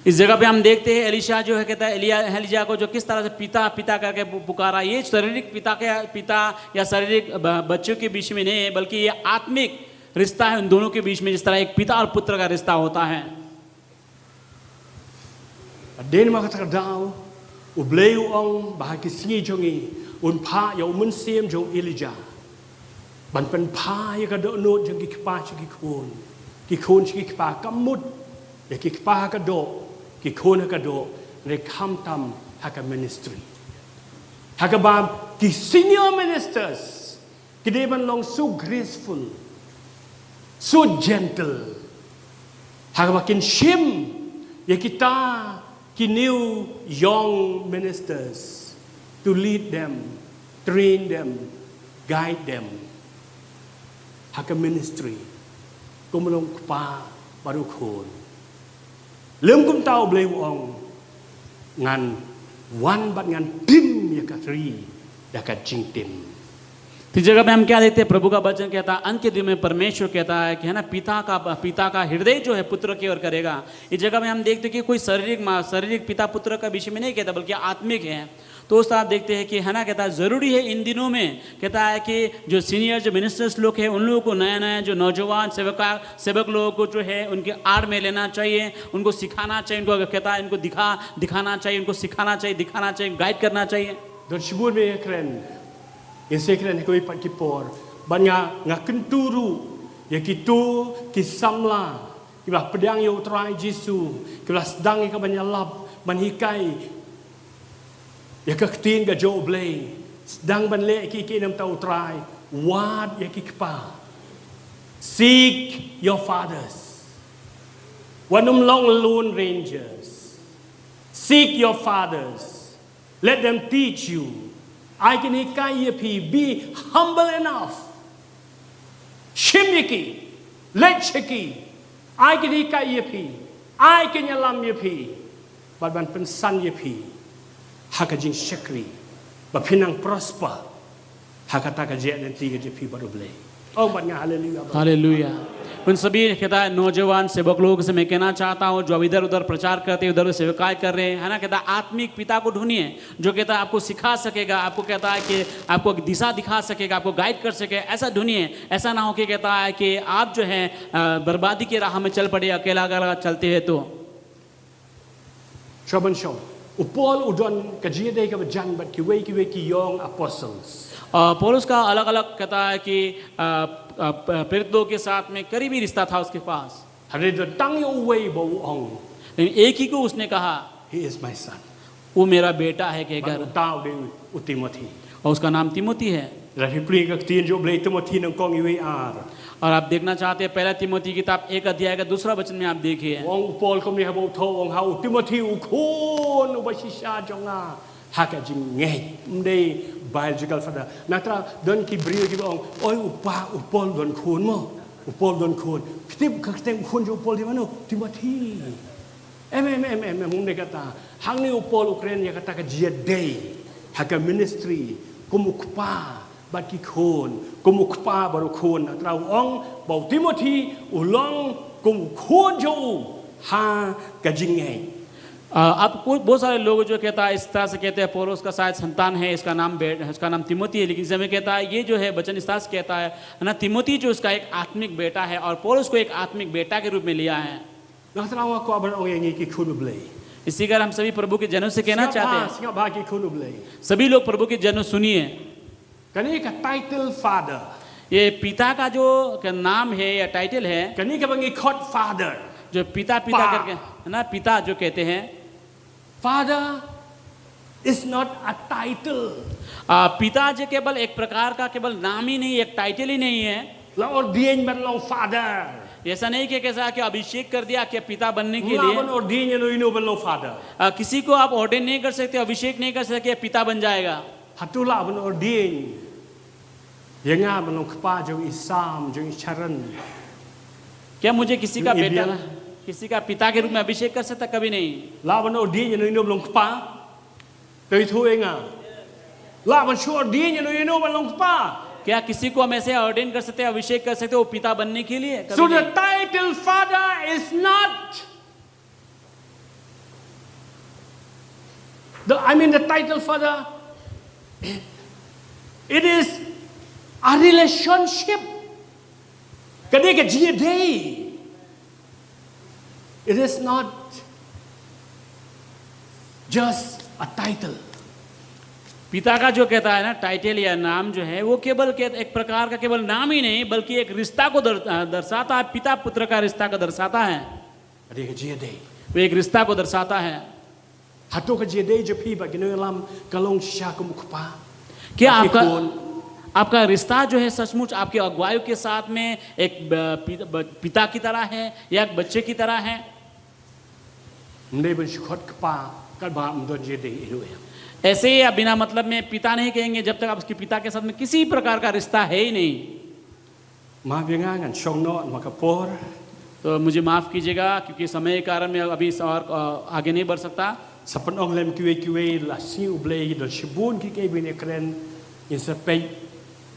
इस जगह पे हम देखते हैं, एलिशा जो है, कहता है, एलिया, एलिजा को जो किस तरह से पिता, पिता करके पु-, पुकारा। ये शारीरिक पिता के, पिता या शारीरिक ब-, बच्चों के बीच में नहीं है, बल्कि ये आत्मिक रिश्ता है उन दोनों के बीच में, जिस तरह एक पिता और पुत्र का रिश्ता होता है। Hadien ma kata ka daw, U Blei u ong ba ha ki sngi jong ngi un phah ïa u mynsiem jong u Elijah ban pynphai ïa ka dohnud jong ki kpa sha ki khun, ki khun sha ki kpa, kam mut ïa ki kpa ha ka doh, ki khun ha ka doh, hynrei khamtam ha ka ministry. Ha kaba ki senior ministers ki dei ban long so graceful, so gentle, ha kaba kin shim ïa kita ki new young ministers, to lead them, train them, guide them ha ka ministry kum u long u kpa bad u khun. Lym kumta, U Blei u ong, ngan wan bad ngan tim ïa ka ri da ka jingtim. तो इस जगह में हम क्या देखते हैं? प्रभु का वचन कहता है, अंत के दिन में परमेश्वर कहता है कि, है ना, पिता का, पिता का हृदय जो है पुत्र की ओर करेगा। इस जगह में हम देखते हैं कि कोई शारीरिक माँ, शारीरिक पिता पुत्र का विषय में नहीं कहता, बल्कि आत्मिक है। तो उस तरह आप देखते हैं कि, है ना, कहता है, जरूरी है इन दिनों में, कहता है कि जो सीनियर, जो मिनिस्टर्स लोग हैं, उन लोगों को, नया नया जो नौजवान सेवका, सेवक लोगों को जो है, उनके आड़ में लेना चाहिए, उनको सिखाना चाहिए, उनको, कहता है, इनको दिखा, दिखाना चाहिए, उनको सिखाना चाहिए, दिखाना चाहिए, गाइड करना चाहिए। Don shibun ba ïakren, ïa se kren ha kawei pat ki por, bad nga, nga kyntu ruh ïa kito ki samla kiba la pdiang ïa U Trai Jisu, kiba la sdang ïa ka ban ïalap, ban hikai ïa ka ktien ka jong U Blei, sdang ban leh kiei kiei na bynta U Trai. Wad ïa ki kpa. Seek your fathers. Wat nym long lone rangers. Seek your fathers. Let them teach you. Ai kin hikai ïa phi. Be humble enough. Shim ïa ki. Leit sha ki. Ai kin hikai ïa phi. Ai kin ïalam ïa phi. Bad ban pynsan ïa phi ha ka jingshakri, ba phin nang prosper ha kata ka jingïadei ka jong phi bad U Blei. Oh, bad nga, haleluya. Hallelujah. उन सभी, कहता है, नौजवान सेवक लोगों से मैं कहना चाहता हूँ, जो अब इधर उधर प्रचार करते हैं, उधर उधर सेवकाई कर रहे हैं, है ना, कहता है, आत्मिक पिता को ढूंढिए, जो, कहता है, आपको सिखा सकेगा, आपको, कहता है, कि आपको दिशा दिखा सकेगा, आपको गाइड कर सके। ऐसा ढूंढिए, ऐसा ना हो कि, कहता है, कि आप जो है, अ, बर्बादी के राह में चल पड़े, अकेला अकेला चलते हैं तो। Shuwa ban shong, u Paul u don ka jingïadei kaba jan bad kiwei kiwei ki young apostles. अ, पौलुस का अलग-अलग, कहता है कि, अ, अ, प-, प्रेरित लोगों के साथ में करीबी रिश्ता था उसके पास। Hynrei don tang ïa uwei ba u ong, लेकिन एक ही को उसने कहा, "He is my son." "वो मेरा बेटा है," कहकर। Bad uta u dei u Timothy. और उसका नाम तिमोथी है। Lada phi pule ka ktien jong U Blei, Timothy nyngkong, wei ar. और आप देखना चाहते हैं, पहला तिमोथी किताब एक अध्याय का दूसरा वचन में आप देखिए। U ong u Paul kumne haba u thoh, u ong, "Ha u Timothy u khun uba shisha jong nga ha ka jingngeit." Ym dei biological father. Nangta don ki briew kiba ong, "Oi u pa, u Paul don khun mo. U Paul don khun." Phi tip ka kyrteng u khun jong u Paul dei mano? Timothy. Em, em, em, em, em, ym dei kata. Hangne u Paul u kren ïa kata ka jingïadei ha ka ministry kum u kpa bad ki khun, kum u kpa bad u khun. Nangta u ong ba u Timothy u long kum u khun jong u ha ka jingngeit. आ, अब कुछ बहुत सारे लोग जो कहता है, इस तरह से कहते हैं, पौलुस का शायद संतान है, इसका नाम बे-, इसका नाम तिमोथी है, लेकिन समय कहता है, ये जो है वचन इस तरह से कहता है ना, तिमोथी जो उसका एक आत्मिक बेटा है और पौलुस को एक आत्मिक बेटा के रूप में लिया है। Nga thrang nga kwah ban ong ïa ngi ki khun U Blei. इसी कारण हम सभी प्रभु के जनों से कहना चाहते हैं, sngap bha ki khun U Blei. सभी लोग प्रभु के जनों सुनिए। Kane ka title father, ये पिता का जो का नाम है या टाइटल है, kane kaba ngi khot father, जो पिता, पिता करके, है ना, पिता जो कहते हैं, Father is not a title. आ, पिता जो केवल एक प्रकार का केवल नाम ही नहीं, एक टाइटल ही नहीं है। La ordain ban long father. ऐसा नहीं कि कैसा कि अभिषेक कर दिया कि पिता बनने के लिए। Lah ban ordain ïa uno uno ban long father. आ, किसी को आप ऑर्डेन नहीं कर सकते, अभिषेक नहीं कर सकते कि पिता बन जाएगा। Hato lah ban ordain ïa nga ban long kpa jong i Sam, jong i Sharon, क्या मुझे किसी का बेटा, किसी का पिता के रूप में अभिषेक कर सकता? कभी नहीं। Lah ban ordain ïa uno uno ban long kpa? Te ithuh ïa nga. Lah ban shu ordain ïa uno uno ban long kpa? क्या किसी को हम ऐसे ऑर्डेन कर सकते हैं, अभिषेक कर सकते हैं वो पिता बनने के लिए? कभी नहीं। So the title father is not The, I mean, the title father, it is a relationship. Ka dei ka jingïadei. It is not just a title. पिता का जो कहता है ना, टाइटल या नाम जो है, वो केवल के-, एक प्रकार का केवल नाम ही नहीं, बल्कि एक रिश्ता को दर-, अ, दर्शाता है। पिता पुत्र का रिश्ता का दर्शाता है। Ka dei ka jingïadei. वो एक रिश्ता को दर्शाता है। Hato ka jingïadei jong phi bad ki nongïalam ka long shisha kum u kpa? क्या आपका, आपका रिश्ता जो है सचमुच आपके अगुवाइयों के साथ में एक ब-, पि-, ब-, पिता की तरह है या एक बच्चे की तरह है? Ym dei ban shu khot kpa katba ym don jingïadei ïa u. ऐसे ही आप बिना मतलब में पिता नहीं कहेंगे जब तक आपके पिता के साथ में किसी प्रकार का रिश्ता है ही नहीं। Map ïa nga, ngan shong noh namar ka por. तो मुझे माफ कीजिएगा क्योंकि समय के कारण मैं अभी इस और, अ, आगे नहीं बढ़ सकता। Sa pynong lem kiwei kiwei, la sngi U Blei don shibun kiei kiei ba ngin ïa kren, ngin sa peit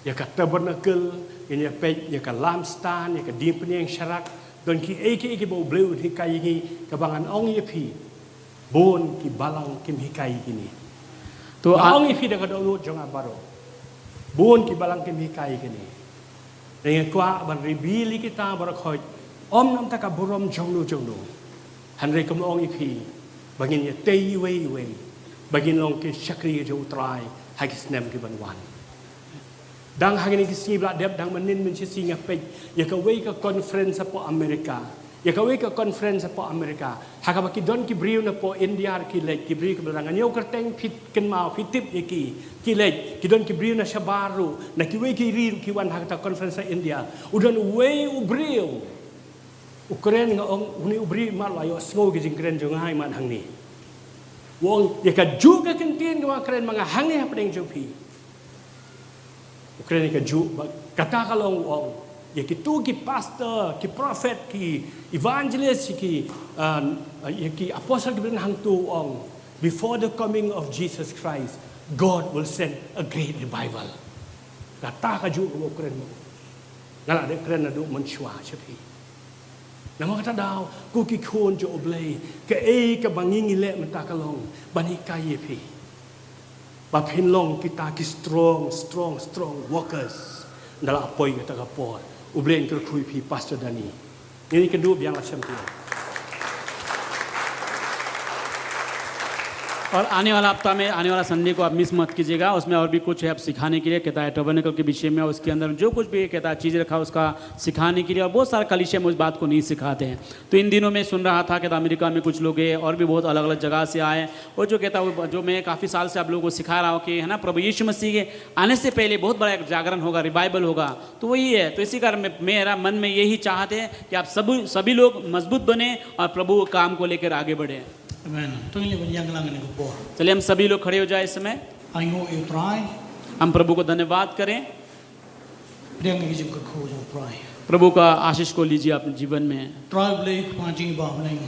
ïa ka tabernacle, ngin ïa peit ïa ka lampstand, ïa ka diengphniang sharak, don kiei kiei kiba U Blei un hikai ïa ngi, kaba ngan ong ïa phi. Bun ki balang kim hikai kine. To, nga ong ïa phi da ka dohnud jong nga baroh. Bun ki balang kim hikai kine. Te nga kwah ban reveal ïa kita baroh khoit. Ym na bynta ka burom jong no jong no. Hynrei kum ong ïa phi, ba ngin ïa tei iwei iwei, ba ngin long ki shakri jong U Trai ha ki snem ki ban wan. Dang ha kine ki sngi ba la dep, dang mynnin mynshisngi nga peit ïa kawei ka conference hapoh America. Ïa kawei ka conference hapoh America. Ha kaba ki don ki briew napoh India ruh ki leit, ki briew kiba dang ñiew kyrteng, phi kynmaw, phi tip ïa ki, ki leit, ki don ki briew na shabar ruh, na kiwei ki ri ruh ki wan ha kata conference ha India. U don uwei u briew u kren, nga ong, une u briew imat la ïohsngew ki jingkren jong nga imat hangne. U ong, ïa kajuh ka kyntien kaba nga kren ma nga hangne hapdeng jong phi. U kren ïa kajuh, ba kata ka long, u ong, ïa kitu ki pastor, ki prophet, ki evangelist, ki, uh, ïa ki apostle kiba don hangtu, u ong, before the coming of Jesus Christ, God will send a great revival. Kata kajuh kaba u kren ma nga. Nga la dep kren naduh mynshuwa sha phi. Namar kata ka daw, ko ki khun jong U Blei, kaei kaba ngi ngi leh mynta ka long ban hikai ïa phi, ba phin long kita ki strong, strong, strong workers. Ynda la poi kata ka por, U Blei un kyrkhu ïa phi, Pastor Danny. Ngin ïakynduh biang la shem phi. और आने वाला हफ्ता में, आने वाला संडे को आप मिस मत कीजिएगा, उसमें और भी कुछ है आप सिखाने के लिए, कहता है टर्बरनेकल के विषय में, उसके अंदर जो कुछ भी कहता है चीज़ रखा, उसका सिखाने के लिए, और बहुत सारे कलीसिया में उस बात को नहीं सिखाते हैं। तो इन दिनों में सुन रहा था, कहता अमेरिका में कुछ लोग हैं और भी बहुत अलग-अलग जगह से आए, और जो कहता वो, जो मैं काफ़ी साल से आप लोगों को सिखा रहा हूँ कि, है ना, प्रभु यीशु मसीह के आने से पहले बहुत बड़ा एक जागरण होगा, रिवाइवल होगा। तो वही है। तो इसी कारण मैं, मेरा मन में यही चाहत है कि आप सब, सभी लोग मजबूत बने और प्रभु काम को लेकर आगे बढ़े। Amen. To ngin ïa bynta lang kane ka por. चलिए हम सभी लोग खड़े हो जाए इस समय। Ai nguh ïa U Trai. हम प्रभु को धन्यवाद करें। Pdiang ïa ka jingkyrkhu jong U Trai. प्रभु का आशीष को लीजिए अपने जीवन में। Trai Blei Kpa jong ngi ba ha bneng.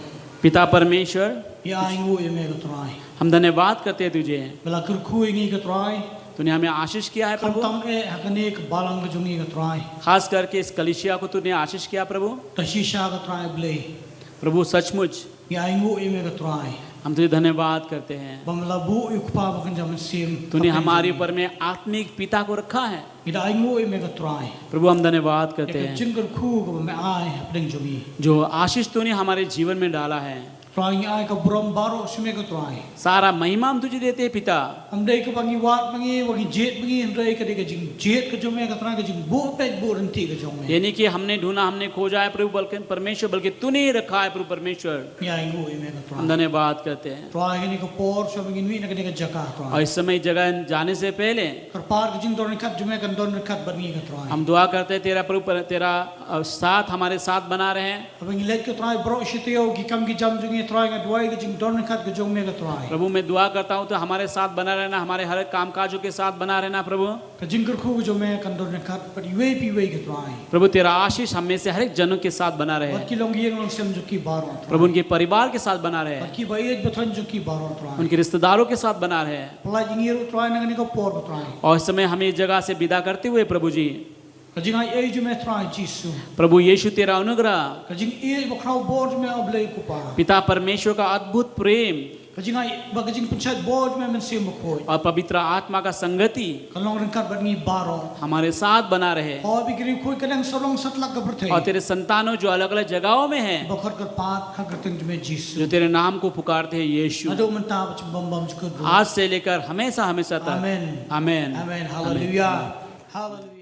पिता परमेश्वर, ngi ai nguh ïa me ko Trai. हम धन्यवाद करते हैं तुझे। Ba la kyrkhu ïa ngi ko Trai. तूने हमें आशीष किया है प्रभु। Khamtam eh ha kane ka balang ka jong ngi ko Trai. खास करके इस कलीसिया को तूने आशीष किया प्रभु। Te shisha ko Trai Blei. प्रभु सचमुच। Ngi ai nguh ïa me ko Trai. हम तुझे धन्यवाद करते हैं। Ba me la buh ïa u Kpa Bakhuid Mynsiem. तूने हमारे ऊपर में आत्मिक पिता को रखा है। Ngi da ainguh ïa me ko Trai. प्रभु, हम धन्यवाद करते हैं। Ïa ka jingkyrkhu kaba me ai hapdeng jong ngi. जो आशीष तूने हमारे जीवन में डाला है। Trai, ngi ai ka burom baroh sha me ko Trai. सारा महिमा हम तुझे देते हैं पिता। Ym dei kaba ngi wad ma ngi, ba ngi jied ma ngi, hynrei ka dei ka jingjied ka jong me ko Trai, ka jingbuh peit buh ryntih ka jong me. ये नहीं कि हमने ढूंढा, हमने खोजा है प्रभु, बल्कि परमेश्वर, बल्कि तूने ही रखा है प्रभु परमेश्वर। Ngi ainguh ïa me ko Trai. हम धन्यवाद करते हैं। Trai, ha kane ka por, shuwa ba ngin mih na kane ka jaka Trai. और इस समय जगह जाने से पहले Kyrpad ka jingdon ryngkat jong me kan don ryngkat bad ngi ko Trai. हम दुआ करते हैं तेरा प्रभु पर, तेरा, अ, साथ हमारे साथ बना रहे। Haba ngi leit ko Trai baroh shi taïew ki kam ki jam jong ngi Trai, nga duwai ka jingdon ryngkat ka jong me ko Trai. प्रभु, मैं दुआ करता हूँ तो हमारे साथ बना रहना, हमारे हर काम काजों के साथ बना रहना प्रभु। Ka jingkyrkhu ka jong me kan don ryngkat bad iwei pa iwei ko Trai. प्रभु, तेरा आशीष हम में से हर एक जनों के साथ बना रहे। Bad ki longïing longsem jong ki baroh Trai. प्रभु, उनके परिवार के साथ बना रहे। Bad kiba ïeit ba thoh jong ki baroh Trai. उनके रिश्तेदारों के साथ बना रहे। Pynlait ïa ngi ruh Trai na kane ka por ko Trai. और इस समय हमें इस जगह से विदा करते हुए प्रभु जी, Ka jingai ei jong me Trai Jisu. प्रभु यीशु, तेरा अनुग्रह, Ka jingïeit bakhraw bor jong me, O Blei ko Pa. पिता परमेश्वर का अद्भुत प्रेम, Ka jingai ba ka jingpynshait bor jong me Mynsiem Bakhuid. और पवित्र आत्मा का संगति Kan long ryngkat bad ngi baroh. हमारे साथ बना रहे। Haba ki riewkhuid ka dang sarong satlak ka pyrthei. और तेरे संतानों जो अलग-अलग जगहों में हैं, Ba khot kyrpad ha ka kyrteng jong me Jisu. जो तेरे नाम को पुकारते हैं यीशु। Naduh mynta bad sha bym bam jukut ruh. आज से लेकर हमेशा, हमेशा तक। Amen. Amen. Amen. Hallelujah. Hallelujah.